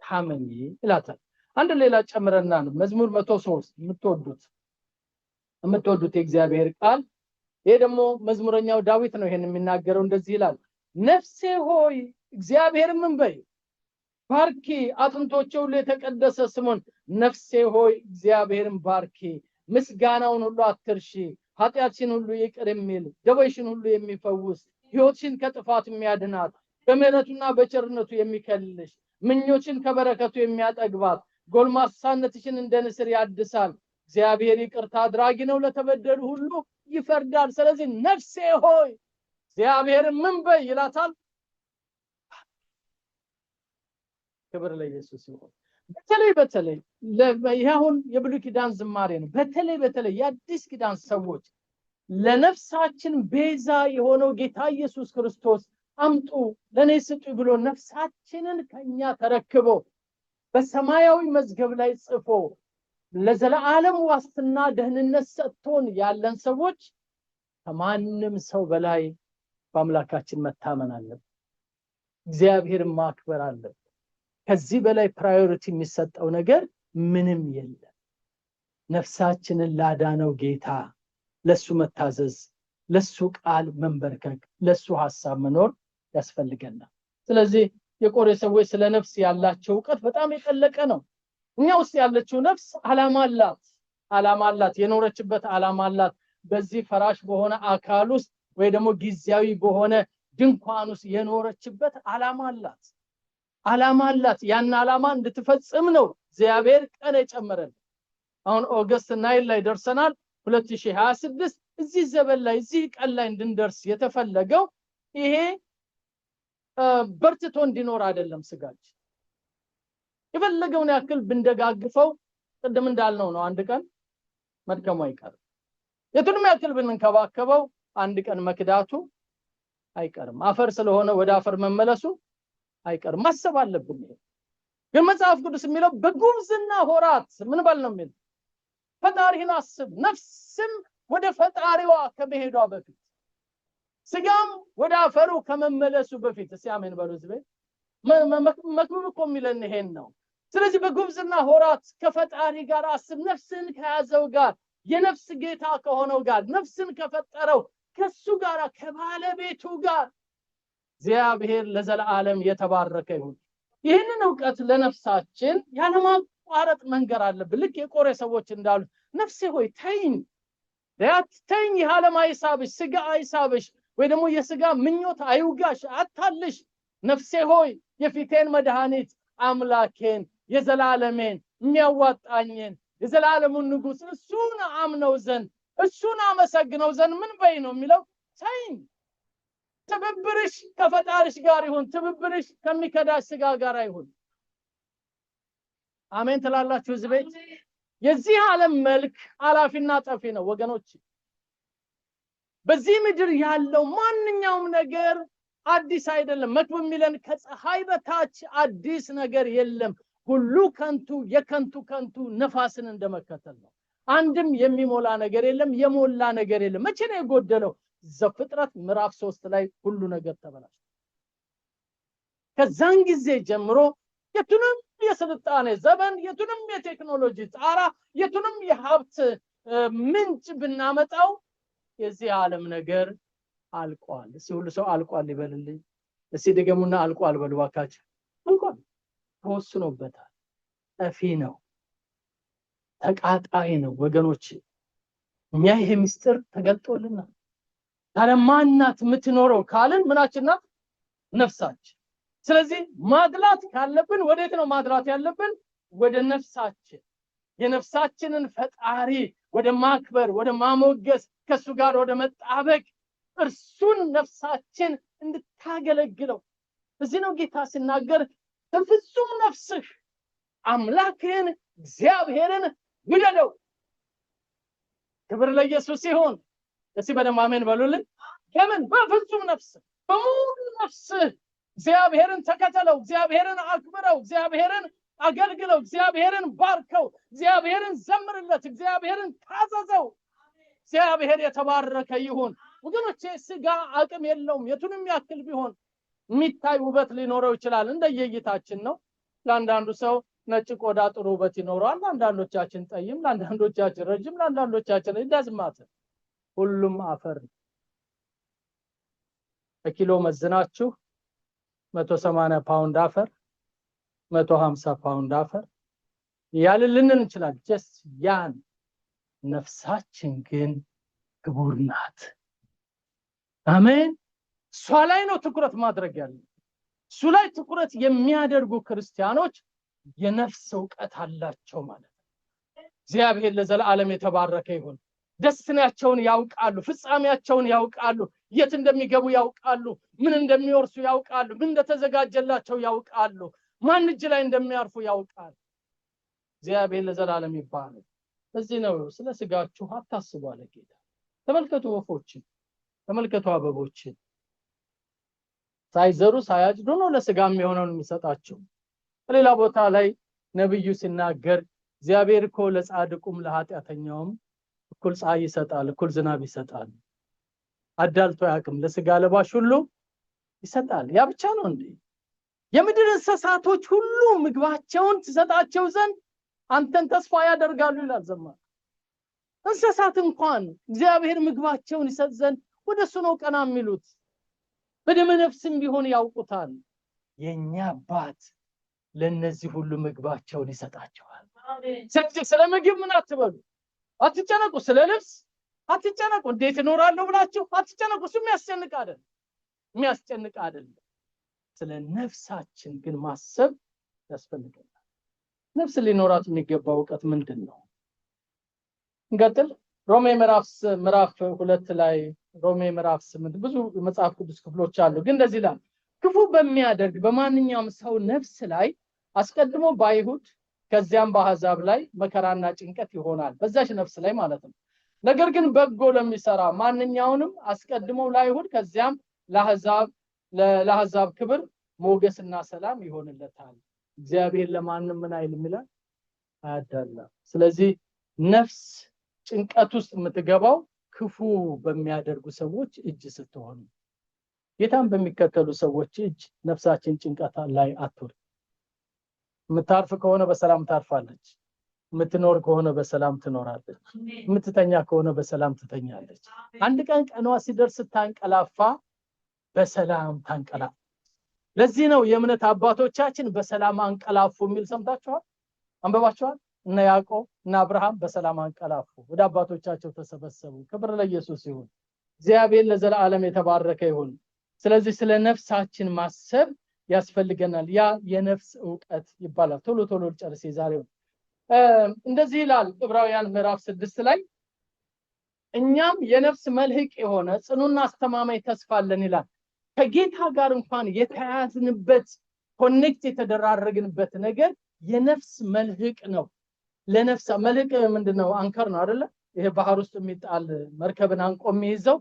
ታመኚ ይላታል። አንድ ሌላ ጨምረና ነው መዝሙር 103 የምትወዱት የእግዚአብሔር ቃል። ይሄ ደግሞ መዝሙረኛው ዳዊት ነው ይሄን የሚናገረው። እንደዚህ ይላል፣ ነፍሴ ሆይ እግዚአብሔር ምን በይ ባርኪ፣ አጥንቶቼ ሁሉ የተቀደሰ ስሙን። ነፍሴ ሆይ እግዚአብሔርን ባርኪ፣ ምስጋናውን ሁሉ አትርሺ፣ ኃጢአትሽን ሁሉ ይቅር የሚል ደዌሽን ሁሉ የሚፈውስ ሕይወትሽን ከጥፋት የሚያድናት በምሕረቱና በቸርነቱ የሚከልልሽ ምኞችን ከበረከቱ የሚያጠግባት ጎልማሳነትሽን እንደ ንስር ያድሳል። እግዚአብሔር ይቅርታ አድራጊ ነው፣ ለተበደሉ ሁሉ ይፈርዳል። ስለዚህ ነፍሴ ሆይ እግዚአብሔር ምን በይ ይላታል? ክብር ለኢየሱስ ይሁን። በተለይ በተለይ ይሄ አሁን የብሉይ ኪዳን ዝማሬ ነው። በተለይ በተለይ የአዲስ ኪዳን ሰዎች ለነፍሳችን ቤዛ የሆነው ጌታ ኢየሱስ ክርስቶስ አምጡ ለኔ ስጡ ብሎ ነፍሳችንን ከኛ ተረክቦ በሰማያዊ መዝገብ ላይ ጽፎ ለዘላለም ዋስትና ደህንነት ሰጥቶን ያለን ሰዎች ከማንም ሰው በላይ በአምላካችን መታመን አለብን። እግዚአብሔርን ማክበር አለብን። ከዚህ በላይ priority የሚሰጠው ነገር ምንም የለም። ነፍሳችንን ላዳነው ጌታ ለሱ መታዘዝ፣ ለሱ ቃል መንበርከክ፣ ለሱ ሐሳብ መኖር ያስፈልገናል። ስለዚህ የቆሬ ሰዎች ስለ ነፍስ ያላቸው ዕውቀት በጣም የጠለቀ ነው። እኛ ውስጥ ያለችው ነፍስ ዓላማ አላት፣ ዓላማ አላት፣ የኖረችበት ዓላማ አላት። በዚህ ፈራሽ በሆነ አካል ውስጥ ወይ ደግሞ ጊዜያዊ በሆነ ድንኳን ውስጥ የኖረችበት ዓላማ አላት፣ ዓላማ አላት። ያን ዓላማ እንድትፈጽም ነው እግዚአብሔር ቀን የጨመረልን። አሁን August 9 ላይ ደርሰናል። 2026 እዚህ ዘበን ላይ እዚህ ቀን ላይ እንድንደርስ የተፈለገው ይሄ በርትቶ እንዲኖር አይደለም። ስጋችን የፈለገውን ያክል ብንደጋግፈው ቅድም እንዳልነው ነው፣ አንድ ቀን መድከሙ አይቀርም። የቱንም ያክል ብንንከባከበው አንድ ቀን መክዳቱ አይቀርም። አፈር ስለሆነ ወደ አፈር መመለሱ አይቀርም። ማሰብ አለብን። ይሄ ግን መጽሐፍ ቅዱስ የሚለው በጉብዝና ሆራት ምን ባል ነው የሚለው? ፈጣሪህን አስብ። ነፍስም ወደ ፈጣሪዋ ከመሄዷ በፊት ስጋም ወደ አፈሩ ከመመለሱ በፊት እስቲ አሜን በሉ። ህዝቤ መክብብ እኮ የሚለን ይሄን ነው። ስለዚህ በጉብዝና ሆራት ከፈጣሪ ጋር አስብ። ነፍስን ከያዘው ጋር፣ የነፍስ ጌታ ከሆነው ጋር፣ ነፍስን ከፈጠረው ከሱ ጋር፣ ከባለቤቱ ጋር እግዚአብሔር ለዘላለም የተባረከ ይሁን። ይህንን ዕውቀት ለነፍሳችን ያለማቋረጥ መንገር አለብን። ልክ የቆሬ ሰዎች እንዳሉት ነፍሴ ሆይ ተይኝ፣ ተይኝ፣ ይህ ዓለም አይሳብሽ፣ ስጋ አይሳብሽ፣ ወይ ደግሞ የስጋ ምኞት አይውጋሽ፣ አታልሽ። ነፍሴ ሆይ የፊቴን መድኃኒት አምላኬን የዘላለሜን የሚያዋጣኝን የዘላለሙን ንጉስ እሱን አምነው ዘንድ እሱን አመሰግነው ዘንድ ምን በይ ነው የሚለው? ተይኝ። ትብብርሽ ከፈጣሪሽ ጋር ይሁን፣ ትብብርሽ ከሚከዳሽ ስጋ ጋር አይሁን። አሜን ትላላችሁ ህዝቤ? የዚህ ዓለም መልክ አላፊና ጠፊ ነው ወገኖች። በዚህ ምድር ያለው ማንኛውም ነገር አዲስ አይደለም። መክብብ የሚለን ከፀሐይ በታች አዲስ ነገር የለም፣ ሁሉ ከንቱ የከንቱ ከንቱ ነፋስን እንደመከተል ነው። አንድም የሚሞላ ነገር የለም፣ የሞላ ነገር የለም። መቼ ነው የጎደለው? ዘፍጥረት ምዕራፍ 3 ላይ ሁሉ ነገር ተበላሸ። ከዛን ጊዜ ጀምሮ የቱንም የስልጣኔ ዘመን፣ የቱንም የቴክኖሎጂ ጣራ፣ የቱንም የሀብት ምንጭ ብናመጣው የዚህ ዓለም ነገር አልቋል። እስቲ ሁሉ ሰው አልቋል ይበልልኝ። እስቲ ድገሙና አልቋል በሉ እባካችሁ። አልቋል፣ ተወስኖበታል። ጠፊ ነው፣ ተቃጣይ ነው ወገኖች። እኛ ይሄ ምስጢር ተገልጦልናል። ታዲያ ማናት የምትኖረው ካልን ምናችን ናት? ነፍሳችን። ስለዚህ ማድላት ካለብን ወዴት ነው ማድላት ያለብን? ወደ ነፍሳችን። የነፍሳችንን ፈጣሪ ወደ ማክበር፣ ወደ ማሞገስ፣ ከሱ ጋር ወደ መጣበቅ፣ እርሱን ነፍሳችን እንድታገለግለው። እዚህ ነው ጌታ ሲናገር በፍጹም ነፍስህ አምላክህን እግዚአብሔርን ውደደው። ክብር ለኢየሱስ ይሁን። እስቲ በደንብ አሜን በሉልን። ከምን? በፍጹም ነፍስህ፣ በሙሉ ነፍስህ እግዚአብሔርን ተከተለው፣ እግዚአብሔርን አክብረው፣ እግዚአብሔርን አገልግለው፣ እግዚአብሔርን ባርከው፣ እግዚአብሔርን ዘምርለት፣ እግዚአብሔርን ታዘዘው። እግዚአብሔር የተባረከ ይሁን። ወገኖቼ ስጋ አቅም የለውም። የቱንም ያክል ቢሆን የሚታይ ውበት ሊኖረው ይችላል፣ እንደየእይታችን ነው። ለአንዳንዱ ሰው ነጭ ቆዳ ጥሩ ውበት ይኖረዋል፣ ለአንዳንዶቻችን ጠይም፣ ለአንዳንዶቻችን ረጅም፣ ለአንዳንዶቻችን ይዳዝማት። ሁሉም አፈር ነው። በኪሎ መዝናችሁ 180 ፓውንድ አፈር፣ 150 ፓውንድ አፈር ያልልን እንችላለን። Just ያን ነፍሳችን ግን ክቡር ናት። አሜን። እሷ ላይ ነው ትኩረት ማድረግ ያለው። እሱ ላይ ትኩረት የሚያደርጉ ክርስቲያኖች የነፍስ እውቀት አላቸው ማለት ነው። እግዚአብሔር ለዘላለም የተባረከ ይሁን። Destiny ያቸውን ያውቃሉ፣ ፍጻሜያቸውን ያውቃሉ፣ የት እንደሚገቡ ያውቃሉ፣ ምን እንደሚወርሱ ያውቃሉ፣ ምን እንደተዘጋጀላቸው ያውቃሉ፣ ማን እጅ ላይ እንደሚያርፉ ያውቃሉ። እግዚአብሔር ለዘላለም ይባረክ። እዚህ ነው ስለ ስጋችሁ አታስቡ አለ ጌታ። ተመልከቱ ወፎችን፣ ተመልከቱ አበቦችን። ሳይዘሩ ሳያጭዱ ነው ለስጋ የሚሆነውን የሚሰጣቸው። በሌላ ቦታ ላይ ነብዩ ሲናገር እግዚአብሔር እኮ ለጻድቁም ለኃጢአተኛውም እኩል ፀሐይ ይሰጣል፣ እኩል ዝናብ ይሰጣል፣ አዳልቶ አያውቅም፣ ለስጋ ለባሽ ሁሉ ይሰጣል። ያ ብቻ ነው እንዴ? የምድር እንስሳቶች ሁሉ ምግባቸውን ትሰጣቸው ዘንድ አንተን ተስፋ ያደርጋሉ ይላል ዘማሪ። እንስሳት እንኳን እግዚአብሔር ምግባቸውን ይሰጥ ዘንድ ወደሱ ነው ቀና የሚሉት። በደመ ነፍስም ቢሆን ያውቁታል። የኛ አባት ለነዚህ ሁሉ ምግባቸውን ይሰጣቸዋል። ስለዚህ ስለ ምግብ ምን አትበሉ፣ አትጨነቁ። ስለ ልብስ አትጨነቁ። እንዴት እኖራለሁ ብላችሁ አትጨነቁ። እሱ የሚያስጨንቅ አይደለም፣ የሚያስጨንቅ አይደለም። ስለ ነፍሳችን ግን ማሰብ ያስፈልገናል። ነፍስ ሊኖራት የሚገባው እውቀት ምንድን ነው? እንቀጥል። ሮሜ ምዕራፍ 2 ላይ፣ ሮሜ ምዕራፍ 8፣ ብዙ መጽሐፍ ቅዱስ ክፍሎች አሉ። ግን እንደዚህ ይላል፣ ክፉ በሚያደርግ በማንኛውም ሰው ነፍስ ላይ አስቀድሞ በአይሁድ ከዚያም በአሕዛብ ላይ መከራና ጭንቀት ይሆናል፣ በዛች ነፍስ ላይ ማለት ነው። ነገር ግን በጎ ለሚሰራ ማንኛውንም አስቀድሞ ለአይሁድ ከዚያም ለአሕዛብ ክብር ሞገስና ሰላም ይሆንለታል። እግዚአብሔር ለማንም ምን አይልም ይላል፣ አያዳላም። ስለዚህ ነፍስ ጭንቀት ውስጥ የምትገባው ክፉ በሚያደርጉ ሰዎች እጅ ስትሆን፣ ጌታን በሚከተሉ ሰዎች እጅ ነፍሳችን ጭንቀት ላይ አትወድቅም። የምታርፍ ከሆነ በሰላም ታርፋለች። የምትኖር ከሆነ በሰላም ትኖራለች። የምትተኛ ከሆነ በሰላም ትተኛለች። አንድ ቀን ቀኗ ሲደርስ ስታንቀላፋ በሰላም ታንቀላፋ። ለዚህ ነው የእምነት አባቶቻችን በሰላም አንቀላፉ የሚል ሰምታችኋል? አንብባችኋል? እነ ያዕቆብ እነ አብርሃም በሰላም አንቀላፉ፣ ወደ አባቶቻቸው ተሰበሰቡ። ክብር ለኢየሱስ ይሁን። እግዚአብሔር ለዘላለም የተባረከ ይሁን። ስለዚህ ስለ ነፍሳችን ማሰብ ያስፈልገናል። ያ የነፍስ እውቀት ይባላል። ቶሎ ቶሎ ልጨርስ የዛሬው። እንደዚህ ይላል ዕብራውያን ምዕራፍ 6 ላይ፣ እኛም የነፍስ መልህቅ የሆነ ጽኑና አስተማማኝ ተስፋ አለን ይላል። ከጌታ ጋር እንኳን የተያያዝንበት፣ connect የተደራረግንበት ነገር የነፍስ መልህቅ ነው። ለነፍስ መልህቅ ምንድነው? Anchor ነው አይደለ? ይሄ ባህር ውስጥ የሚጣል መርከብን አንቆ የሚይዘው።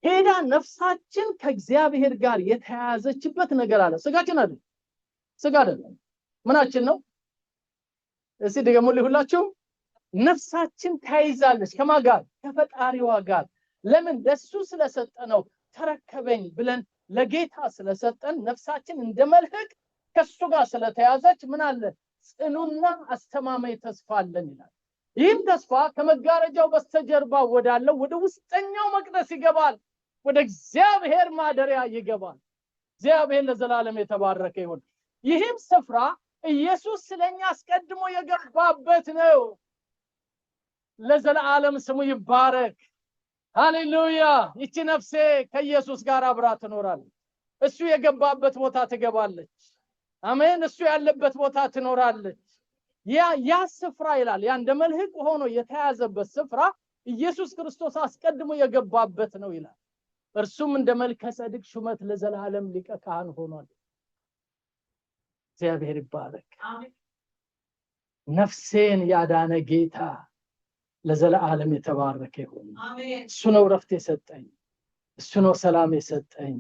ሄዳ ነፍሳችን ከእግዚአብሔር ጋር የተያያዘችበት ነገር አለ። ስጋችን አይደለም፣ ስጋ አይደለም። ምናችን ነው? እስቲ ድገሙልኝ ሁላችሁ። ነፍሳችን ተያይዛለች ከማን ጋር? ከፈጣሪዋ ጋር። ለምን? ለሱ ስለሰጠነው ተረከበኝ ብለን ለጌታ ስለሰጠን ነፍሳችን እንደ መልህቅ ከሱ ጋር ስለተያዘች ምን አለ? ጽኑና አስተማማኝ ተስፋ አለን ይላል። ይህም ተስፋ ከመጋረጃው በስተጀርባ ወዳለው ወደ ውስጠኛው መቅደስ ይገባል፣ ወደ እግዚአብሔር ማደሪያ ይገባል። እግዚአብሔር ለዘላለም የተባረከ ይሁን። ይህም ስፍራ ኢየሱስ ስለኛ አስቀድሞ የገባበት ነው። ለዘላለም ስሙ ይባረክ። ሃሌሉያ። ይቺ ነፍሴ ከኢየሱስ ጋር አብራ ትኖራለች። እሱ የገባበት ቦታ ትገባለች። አሜን። እሱ ያለበት ቦታ ትኖራለች። ያ ስፍራ ይላል፣ ያ እንደ መልህቅ ሆኖ የተያዘበት ስፍራ ኢየሱስ ክርስቶስ አስቀድሞ የገባበት ነው ይላል። እርሱም እንደ መልከ ጼዴቅ ሹመት ለዘላለም ሊቀ ካህን ሆኗል። እግዚአብሔር ይባረክ። ነፍሴን ያዳነ ጌታ ለዘላለም የተባረከ ይሁን። እሱ ነው ረፍት የሰጠኝ፣ እሱ ነው ሰላም የሰጠኝ።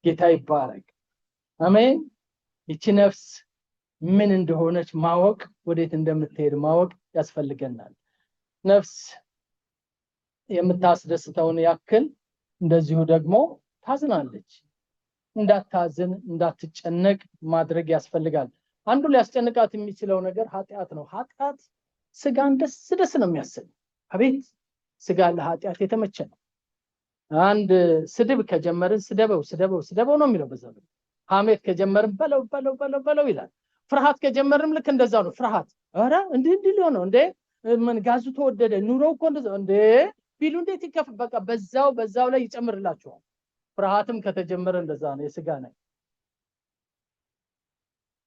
ጌታ ይባረክ። አሜን። ይቺ ነፍስ ምን እንደሆነች ማወቅ፣ ወዴት እንደምትሄድ ማወቅ ያስፈልገናል። ነፍስ የምታስደስተውን ያክል እንደዚሁ ደግሞ ታዝናለች። እንዳታዝን እንዳትጨነቅ ማድረግ ያስፈልጋል። አንዱ ሊያስጨንቃት የሚችለው ነገር ኃጢአት ነው። ኃጢአት ስጋን ደስ ደስ ነው የሚያሰኝ። አቤት ስጋ ለኃጢአት የተመቸ ነው። አንድ ስድብ ከጀመርን ስደበው ስደበው ስደበው ነው የሚለው። በዛ ሐሜት ከጀመርን በለው በለው በለው በለው ይላል። ፍርሃት ከጀመርንም ልክ እንደዛው ነው። ፍርሃት ኧረ እንዲህ እንዲህ ሊሆን ነው እንዴ፣ ምን ጋዙ ተወደደ፣ ኑሮ እኮ እንደዛ እንዴ ቢሉ እንዴት ይከፍ፣ በቃ በዛው በዛው ላይ ይጨምርላችኋል። ፍርሃትም ከተጀመረ እንደዛ ነው፣ የስጋ ነው።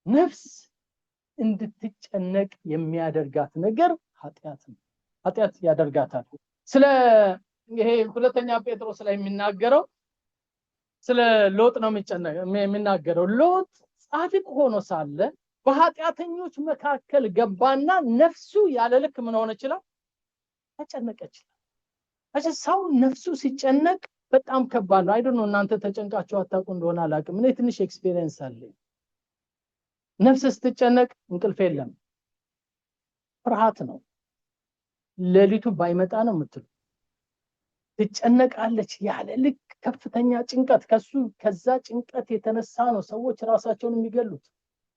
ነፍስ እንድትጨነቅ የሚያደርጋት ነገር ኃጢአት ነው። ኃጢአት ያደርጋታል። ስለ ይሄ ሁለተኛ ጴጥሮስ ላይ የሚናገረው ስለ ሎጥ ነው የሚናገረው። ሎጥ ጻድቅ ሆኖ ሳለ በኃጢአተኞች መካከል ገባና ነፍሱ ያለ ልክ ምን ሆነ ይችላል? ተጨነቀች። እሺ ሰው ነፍሱ ሲጨነቅ በጣም ከባድ ነው። I don't know እናንተ ተጨንቃችሁ አታውቁ እንደሆነ አላውቅም። እኔ ትንሽ experience አለኝ። ነፍስ ስትጨነቅ እንቅልፍ የለም፣ ፍርሃት ነው። ሌሊቱ ባይመጣ ነው የምትሉ። ትጨነቃለች ያለ ልክ ከፍተኛ ጭንቀት። ከዛ ጭንቀት የተነሳ ነው ሰዎች ራሳቸውን የሚገሉት፣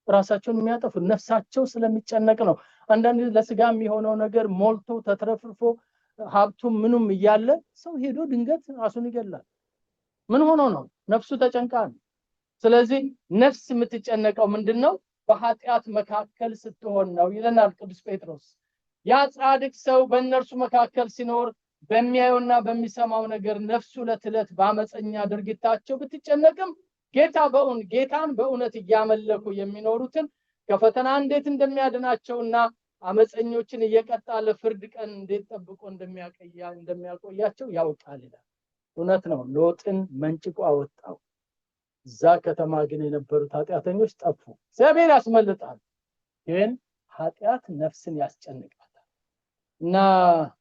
ራሳቸውን የሚያጠፉት፣ ነፍሳቸው ስለሚጨነቅ ነው። አንዳንድ ለስጋ የሚሆነው ነገር ሞልቶ ተትረፍርፎ ሀብቱ ምኑም እያለ ሰው ሄዶ ድንገት ራሱን ይገላል። ምን ሆኖ ነው? ነፍሱ ተጨንቃ ነው። ስለዚህ ነፍስ የምትጨነቀው ምንድነው? በኃጢአት መካከል ስትሆን ነው ይለናል ቅዱስ ጴጥሮስ። ያ ጻድቅ ሰው በእነርሱ መካከል ሲኖር በሚያየውና በሚሰማው ነገር ነፍሱ ዕለት ዕለት በአመፀኛ ድርጊታቸው ብትጨነቅም ጌታን በእውነት እያመለኩ የሚኖሩትን ከፈተና እንዴት እንደሚያድናቸውና አመፀኞችን እየቀጣ ለፍርድ ቀን እንዴት ጠብቆ እንደሚያቆያቸው ያውቃል ይላል። እውነት ነው። ሎጥን መንጭቆ አወጣው። እዛ ከተማ ግን የነበሩት ኃጢአተኞች ጠፉ። እግዚአብሔር ያስመልጣል፣ ግን ኃጢአት ነፍስን ያስጨንቃታል። እና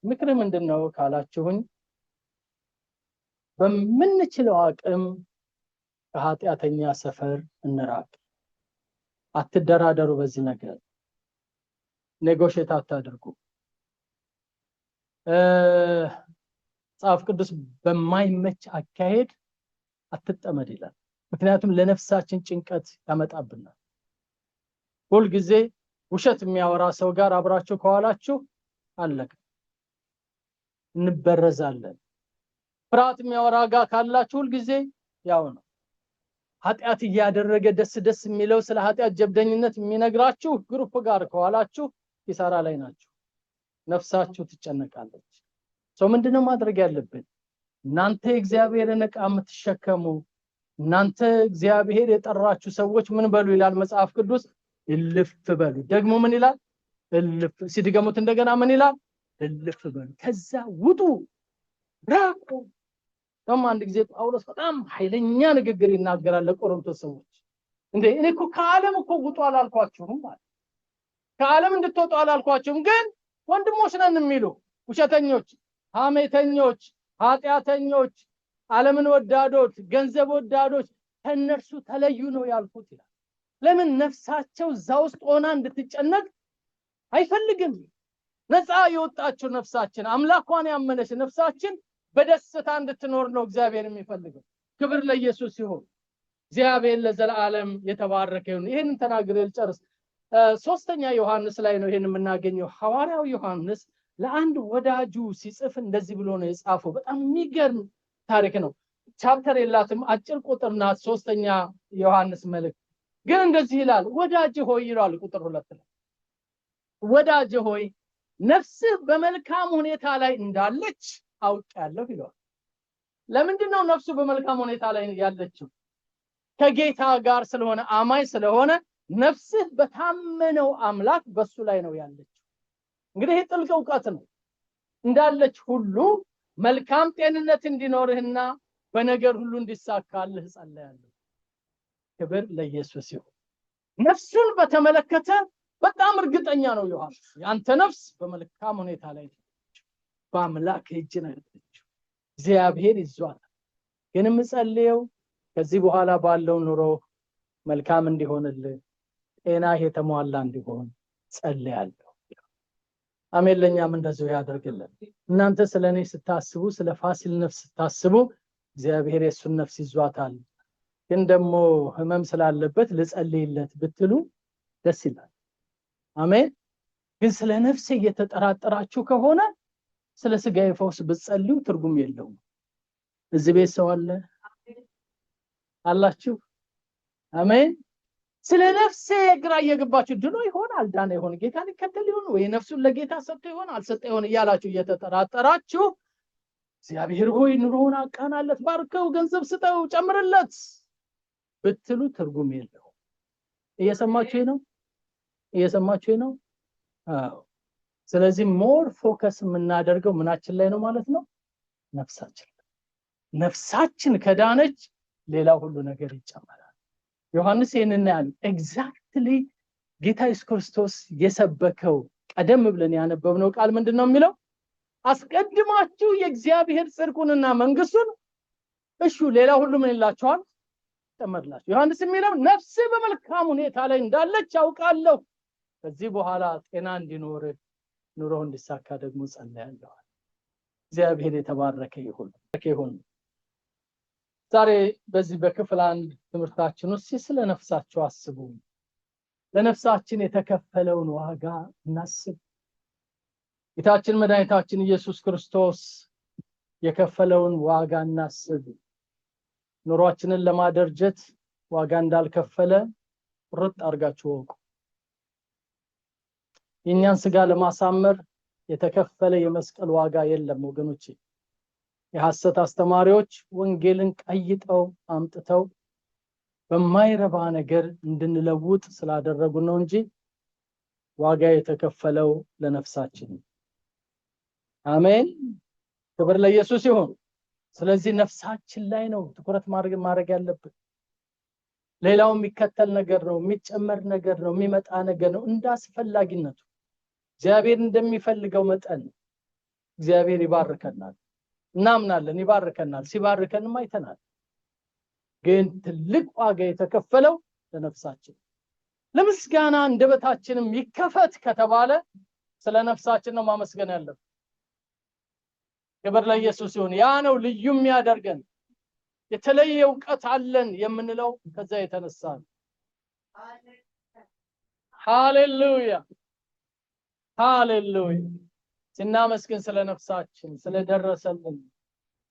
ምክር ምንድነው ካላችሁኝ፣ በምንችለው አቅም ከኃጢአተኛ ሰፈር እንራቅ። አትደራደሩ። በዚህ ነገር ኔጎሽዬት አታድርጉ። መጽሐፍ ቅዱስ በማይመች አካሄድ አትጠመድ ይላል። ምክንያቱም ለነፍሳችን ጭንቀት ያመጣብናል። ሁል ጊዜ ውሸት የሚያወራ ሰው ጋር አብራችሁ ከዋላችሁ አለቀ፣ እንበረዛለን። ፍርሃት የሚያወራ ጋር ካላችሁ ሁል ጊዜ ያው ነው። ኃጢአት እያደረገ ደስ ደስ የሚለው ስለ ኃጢአት ጀብደኝነት የሚነግራችሁ group ጋር ከዋላችሁ ኪሳራ ላይ ናችሁ፣ ነፍሳችሁ ትጨነቃለች። ሰው ምንድነው ማድረግ ያለብን? እናንተ የእግዚአብሔርን ዕቃ የምትሸከሙ፣ እናንተ እግዚአብሔር የጠራችሁ ሰዎች ምን በሉ ይላል መጽሐፍ ቅዱስ? እልፍ በሉ። ደግሞ ምን ይላል? እልፍ። ሲድገሙት እንደገና ምን ይላል? እልፍ በሉ። ከዛ ውጡ፣ ራቁ። ደግሞ አንድ ጊዜ ጳውሎስ በጣም ኃይለኛ ንግግር ይናገራል ለቆሮንቶስ ሰዎች። እንዴ እኔ እኮ ከዓለም እኮ ውጡ አላልኳችሁም ማለት፣ ከዓለም እንድትወጡ አላልኳችሁም፣ ግን ወንድሞች ነን የሚሉ ውሸተኞች፣ ሐሜተኞች፣ ኃጢአተኞች፣ ዓለምን ወዳዶች፣ ገንዘብ ወዳዶች ከእነርሱ ተለዩ ነው ያልኩት ይላል። ለምን? ነፍሳቸው እዛ ውስጥ ሆና እንድትጨነቅ አይፈልግም። ነፃ የወጣችው ነፍሳችን፣ አምላኳን ያመነች ነፍሳችን በደስታ እንድትኖር ነው እግዚአብሔር የሚፈልገው። ክብር ለኢየሱስ ይሁን። እግዚአብሔር ለዘላለም የተባረከ ይሁን። ይሄንን ተናግሬ ልጨርስ። ሶስተኛ ዮሐንስ ላይ ነው ይሄን የምናገኘው። ሐዋርያው ዮሐንስ ለአንድ ወዳጁ ሲጽፍ እንደዚህ ብሎ ነው የጻፈው። በጣም የሚገርም ታሪክ ነው። chapter የላትም፣ አጭር ቁጥር ናት። ሶስተኛ ዮሐንስ መልእክት ግን እንደዚህ ይላል፣ ወዳጄ ሆይ ይላል ቁጥር 2 ላይ፣ ወዳጄ ሆይ ነፍስህ በመልካም ሁኔታ ላይ እንዳለች አውቄያለሁ ይለዋል። ለምንድን ነው ነፍሱ በመልካም ሁኔታ ላይ ያለችው? ከጌታ ጋር ስለሆነ፣ አማኝ ስለሆነ ነፍስህ በታመነው አምላክ በሱ ላይ ነው ያለችው። እንግዲህ ይህ ጥልቅ እውቀት ነው። እንዳለች ሁሉ መልካም ጤንነት እንዲኖርህና በነገር ሁሉ እንዲሳካልህ ጸልያለሁ። ክብር ለኢየሱስ ይሁን። ነፍሱን በተመለከተ በጣም እርግጠኛ ነው ዮሐንስ። ያንተ ነፍስ በመልካም ሁኔታ ላይ ነች፣ በአምላክ እጅ ነው ያለችው፣ እግዚአብሔር ይዟታል። ግን የምጸልየው ከዚህ በኋላ ባለው ኑሮ መልካም እንዲሆንልህ፣ ጤናህ የተሟላ እንዲሆን ጸልያለሁ። አሜን። ለኛም እንደዚሁ ያደርግልን። እናንተ ስለኔ ስታስቡ፣ ስለ ፋሲል ነፍስ ስታስቡ እግዚአብሔር የሱን ነፍስ ይዟታል፣ ግን ደግሞ ህመም ስላለበት ልጸልይለት ብትሉ ደስ ይላል። አሜን። ግን ስለ ነፍሴ እየተጠራጠራችሁ ከሆነ ስለ ስጋዬ ፈውስ ብትጸልዩ ትርጉም የለውም። እዚህ ቤት ሰው አለ አላችሁ? አሜን። ስለ ነፍሴ ግራ እየገባችሁ ድኖ ይሆን አልዳነ ይሆን፣ ጌታን ይከተል ይሆን ወይ ነፍሱን ለጌታ ሰጥቶ ይሆን አልሰጠ ይሆን እያላችሁ እየተጠራጠራችሁ እግዚአብሔር ሆይ ኑሮውን አቃናለት፣ ባርከው፣ ገንዘብ ስጠው፣ ጨምርለት ብትሉ ትርጉም የለውም። እየሰማችሁ ነው? እየሰማችሁ ነው? አዎ። ስለዚህ more focus የምናደርገው ምናችን ላይ ነው ማለት ነው? ነፍሳችን ላይ። ነፍሳችን ከዳነች ሌላ ሁሉ ነገር ይጨመራል። ዮሐንስ ይሄንን ያለ exactly ጌታ ኢየሱስ ክርስቶስ የሰበከው ቀደም ብለን ያነበብነው ቃል ምንድነው የሚለው? አስቀድማችሁ የእግዚአብሔር ጽድቁንና መንግስቱን እሹ፣ ሌላ ሁሉ ምን ይላችኋል? ይጨመርላችሁ። ዮሐንስ የሚለው ነፍስ በመልካም ሁኔታ ላይ እንዳለች አውቃለሁ፣ ከዚህ በኋላ ጤና እንዲኖር ኑሮ እንዲሳካ ደግሞ ጸልያለሁ። እግዚአብሔር የተባረከ ይሁን። ይሁን። ዛሬ በዚህ በክፍል አንድ ትምህርታችን ውስጥ ስለ ነፍሳችሁ አስቡ፣ ለነፍሳችን የተከፈለውን ዋጋ እናስብ። ጌታችን መድኃኒታችን ኢየሱስ ክርስቶስ የከፈለውን ዋጋ እናስብ። ኑሯችንን ለማደርጀት ዋጋ እንዳልከፈለ ቁርጥ አድርጋችሁ ወቁ። የኛን ስጋ ለማሳመር የተከፈለ የመስቀል ዋጋ የለም ወገኖቼ። የሐሰት አስተማሪዎች ወንጌልን ቀይጠው አምጥተው በማይረባ ነገር እንድንለውጥ ስላደረጉ ነው እንጂ ዋጋ የተከፈለው ለነፍሳችን። አሜን። ክብር ለኢየሱስ ይሁን። ስለዚህ ነፍሳችን ላይ ነው ትኩረት ማድረግ ያለብን። ሌላው የሚከተል ነገር ነው፣ የሚጨመር ነገር ነው፣ የሚመጣ ነገር ነው እንዳስፈላጊነቱ እግዚአብሔር እንደሚፈልገው መጠን እግዚአብሔር ይባርከናል። እናምናለን፣ ይባርከናል። ሲባርከንም አይተናል። ግን ትልቅ ዋጋ የተከፈለው ለነፍሳችን። ለምስጋና አንደበታችንም ይከፈት ከተባለ ስለ ነፍሳችን ነው ማመስገን ያለብን። ክብር ለኢየሱስ ይሁን። ያ ነው ልዩ የሚያደርገን። የተለየ እውቀት አለን የምንለው ከዛ የተነሳ ነው። ሃሌሉያ ሃሌሉያ። ስናመስግን ስለ ነፍሳችን፣ ስለደረሰልን፣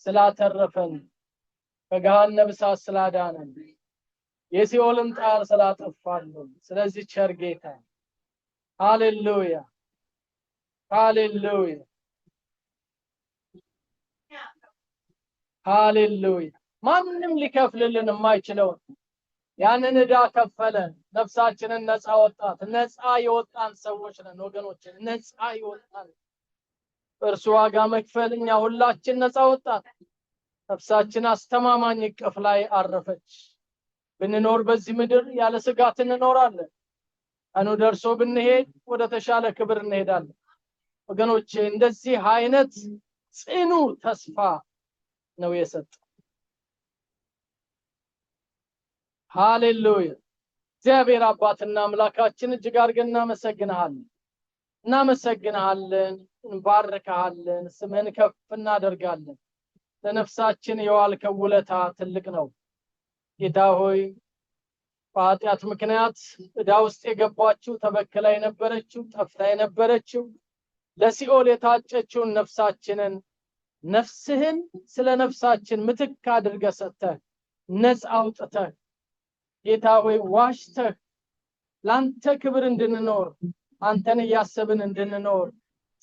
ስላተረፈን፣ ከገሃነመ እሳት ስላዳነን፣ የሲኦልን ጣር ስላጠፋልን፣ ስለዚህ ቸር ጌታ ሃሌሉያ ሃሌሉያ ሃሌሉያ። ማንም ሊከፍልልን የማይችለውን ያንን ዕዳ ከፈለ። ነፍሳችንን ነፃ ወጣት። ነፃ የወጣን ሰዎች ነን ወገኖች፣ ነፃ የወጣን። እርሱ ዋጋ መክፈል እኛ ሁላችን ነፃ ወጣን። ነፍሳችን አስተማማኝ እቅፍ ላይ አረፈች። ብንኖር በዚህ ምድር ያለ ስጋት እንኖራለን። ቀኑ ደርሶ ብንሄድ ወደ ተሻለ ክብር እንሄዳለን። ወገኖቼ እንደዚህ አይነት ጽኑ ተስፋ ነው የሰጠው። ሃሌሉያ። እግዚአብሔር አባትና አምላካችን እጅግ አድርገን እናመሰግንሃለን፣ እናመሰግንሃለን፣ እንባርክሃለን፣ ስምህን ከፍ እናደርጋለን። ለነፍሳችን የዋልከው ውለታ ትልቅ ነው። ጌታ ሆይ፣ በኃጢአት ምክንያት ዕዳ ውስጥ የገባችው፣ ተበክላ የነበረችው፣ ጠፍታ የነበረችው፣ ለሲኦል የታጨችውን ነፍሳችንን ነፍስህን ስለ ነፍሳችን ምትክ አድርገህ ሰጥተህ፣ ነፃ አውጥተህ፣ ጌታ ሆይ፣ ዋጅተህ ላንተ ክብር እንድንኖር፣ አንተን እያሰብን እንድንኖር፣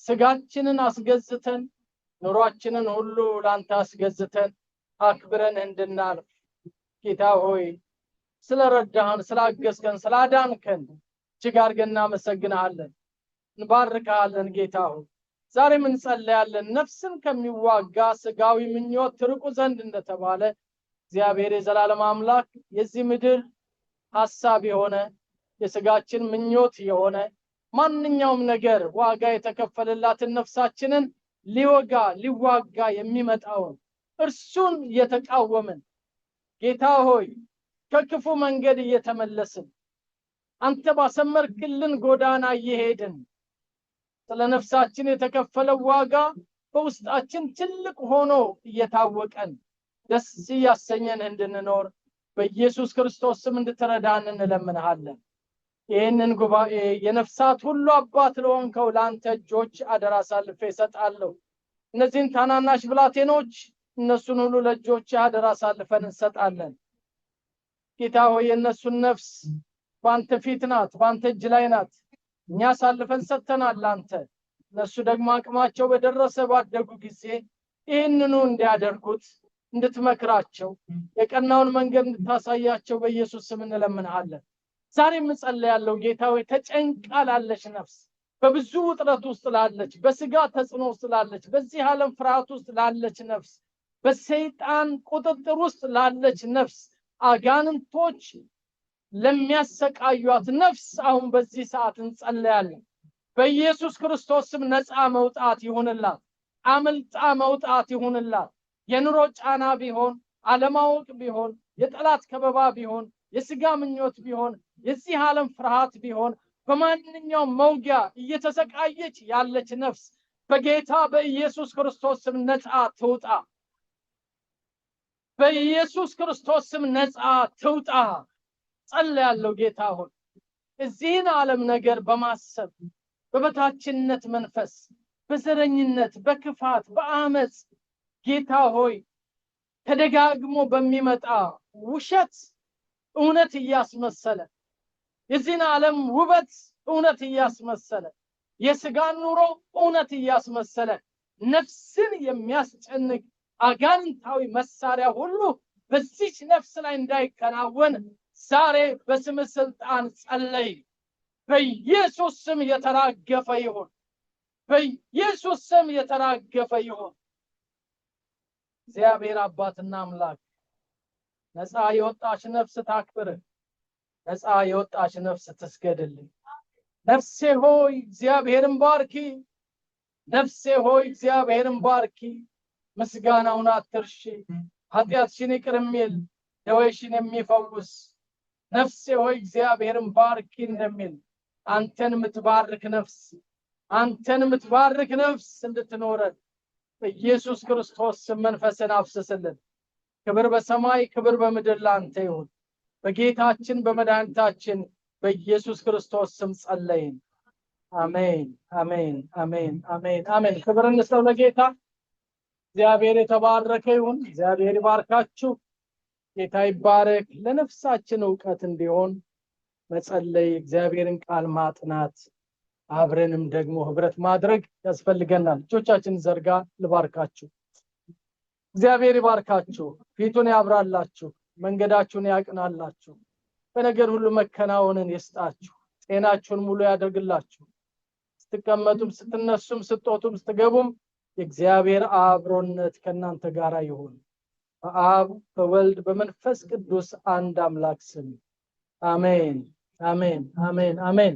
ስጋችንን አስገዝተን፣ ኑሯችንን ሁሉ ላንተ አስገዝተን አክብረን እንድናልፍ ጌታ ሆይ ስለረዳህን፣ ስላገዝከን፣ ስላዳንከን እጅግ አድርገን እናመሰግንሃለን፣ እንባርክሃለን። ጌታ ሆይ፣ ዛሬም እንጸልያለን። ነፍስን ከሚዋጋ ስጋዊ ምኞት ትርቁ ዘንድ እንደተባለ፣ እግዚአብሔር የዘላለም አምላክ፣ የዚህ ምድር ሐሳብ የሆነ፣ የስጋችን ምኞት የሆነ ማንኛውም ነገር ዋጋ የተከፈለላትን ነፍሳችንን ሊወጋ ሊዋጋ የሚመጣውን እርሱን እየተቃወምን፣ ጌታ ሆይ፣ ከክፉ መንገድ እየተመለስን፣ አንተ ባሰመርክልን ጎዳና እየሄድን፣ ስለ ነፍሳችን የተከፈለው ዋጋ በውስጣችን ትልቅ ሆኖ እየታወቀን ደስ እያሰኘን እንድንኖር በኢየሱስ ክርስቶስ ስም እንድትረዳን እንለምንሃለን። ይህንን ጉባኤ የነፍሳት ሁሉ አባት ለሆንከው ለአንተ እጆች አደራ አሳልፌ እሰጣለሁ። እነዚህን ታናናሽ ብላቴኖች እነሱን ሁሉ ለእጆችህ አደራ አሳልፈን እንሰጣለን። ጌታ ሆይ፣ የእነሱን ነፍስ በአንተ ፊት ናት፣ በአንተ እጅ ላይ ናት። እኛ አሳልፈን ሰጥተናል ለአንተ። እነሱ ደግሞ አቅማቸው በደረሰ ባደጉ ጊዜ ይህንኑ እንዲያደርጉት እንድትመክራቸው፣ የቀናውን መንገድ እንድታሳያቸው በኢየሱስ ስም እንለምንሃለን። ዛሬ እጸልያለሁ፣ ጌታ ሆይ፣ ተጨንቃ ላለች ነፍስ፣ በብዙ ውጥረት ውስጥ ላለች፣ በስጋ ተጽዕኖ ውስጥ ላለች፣ በዚህ ዓለም ፍርሃት ውስጥ ላለች ነፍስ፣ በሰይጣን ቁጥጥር ውስጥ ላለች ነፍስ፣ አጋንንቶች ለሚያሰቃዩት ነፍስ አሁን በዚህ ሰዓት እንጸልያለን። በኢየሱስ ክርስቶስ ስም ነፃ መውጣት ይሁንላት፣ አምልጣ መውጣት ይሁንላት። የኑሮ ጫና ቢሆን፣ አለማወቅ ቢሆን፣ የጠላት ከበባ ቢሆን፣ የስጋ ምኞት ቢሆን፣ የዚህ ዓለም ፍርሃት ቢሆን፣ በማንኛውም መውጊያ እየተሰቃየች ያለች ነፍስ በጌታ በኢየሱስ ክርስቶስ ስም ነፃ ትውጣ። በኢየሱስ ክርስቶስ ስም ነፃ ትውጣ። ጸልያለሁ፣ ጌታ ሆይ፣ እዚህን ዓለም ነገር በማሰብ፣ በበታችነት መንፈስ፣ በዘረኝነት፣ በክፋት፣ በአመፅ፣ ጌታ ሆይ፣ ተደጋግሞ በሚመጣ ውሸት እውነት እያስመሰለ፣ የዚህን ዓለም ውበት እውነት እያስመሰለ፣ የስጋን ኑሮ እውነት እያስመሰለ ነፍስን የሚያስጨንቅ አጋንንታዊ መሳሪያ ሁሉ በዚች ነፍስ ላይ እንዳይከናወን ዛሬ በስምህ ስልጣን ጸለይን። በኢየሱስ ስም የተራገፈ ይሁን። በኢየሱስ ስም የተራገፈ ይሁን። እግዚአብሔር አባትና አምላክ፣ ነፃ የወጣች ነፍስ ታክብርህ። ነፃ የወጣች ነፍስ ትስገድልህ። ነፍሴ ሆይ እግዚአብሔርን ባርኪ። ነፍሴ ሆይ እግዚአብሔርን ባርኪ። ምስጋናውን አትርሺ። ኃጢአትሽን ይቅር የሚል፣ ደዌሽን የሚፈውስ፣ ነፍሴ ሆይ እግዚአብሔርን ባርኪ እንደሚል፣ አንተን የምትባርክ ነፍስ፣ አንተን የምትባርክ ነፍስ እንድትኖረን በኢየሱስ ክርስቶስ ስም መንፈስን አፍስስልን። ክብር በሰማይ ክብር በምድር ላንተ ይሁን። በጌታችን በመድኃኒታችን በኢየሱስ ክርስቶስ ስም ጸለይን። አሜን፣ አሜን፣ አሜን፣ አሜን፣ አሜን። ክብር እንስጠው ለጌታ። እግዚአብሔር የተባረከ ይሁን። እግዚአብሔር ይባርካችሁ። ጌታ ይባረክ። ለነፍሳችን እውቀት እንዲሆን መጸለይ፣ እግዚአብሔርን ቃል ማጥናት፣ አብረንም ደግሞ ህብረት ማድረግ ያስፈልገናል። እጆቻችንን ዘርጋ፣ ልባርካችሁ። እግዚአብሔር ይባርካችሁ፣ ፊቱን ያብራላችሁ፣ መንገዳችሁን ያቅናላችሁ፣ በነገር ሁሉ መከናወንን ይስጣችሁ፣ ጤናችሁን ሙሉ ያደርግላችሁ። ስትቀመጡም ስትነሱም ስትወጡም ስትገቡም የእግዚአብሔር አብሮነት ከእናንተ ጋር ይሁን። በአብ በወልድ በመንፈስ ቅዱስ አንድ አምላክ ስም አሜን፣ አሜን፣ አሜን፣ አሜን።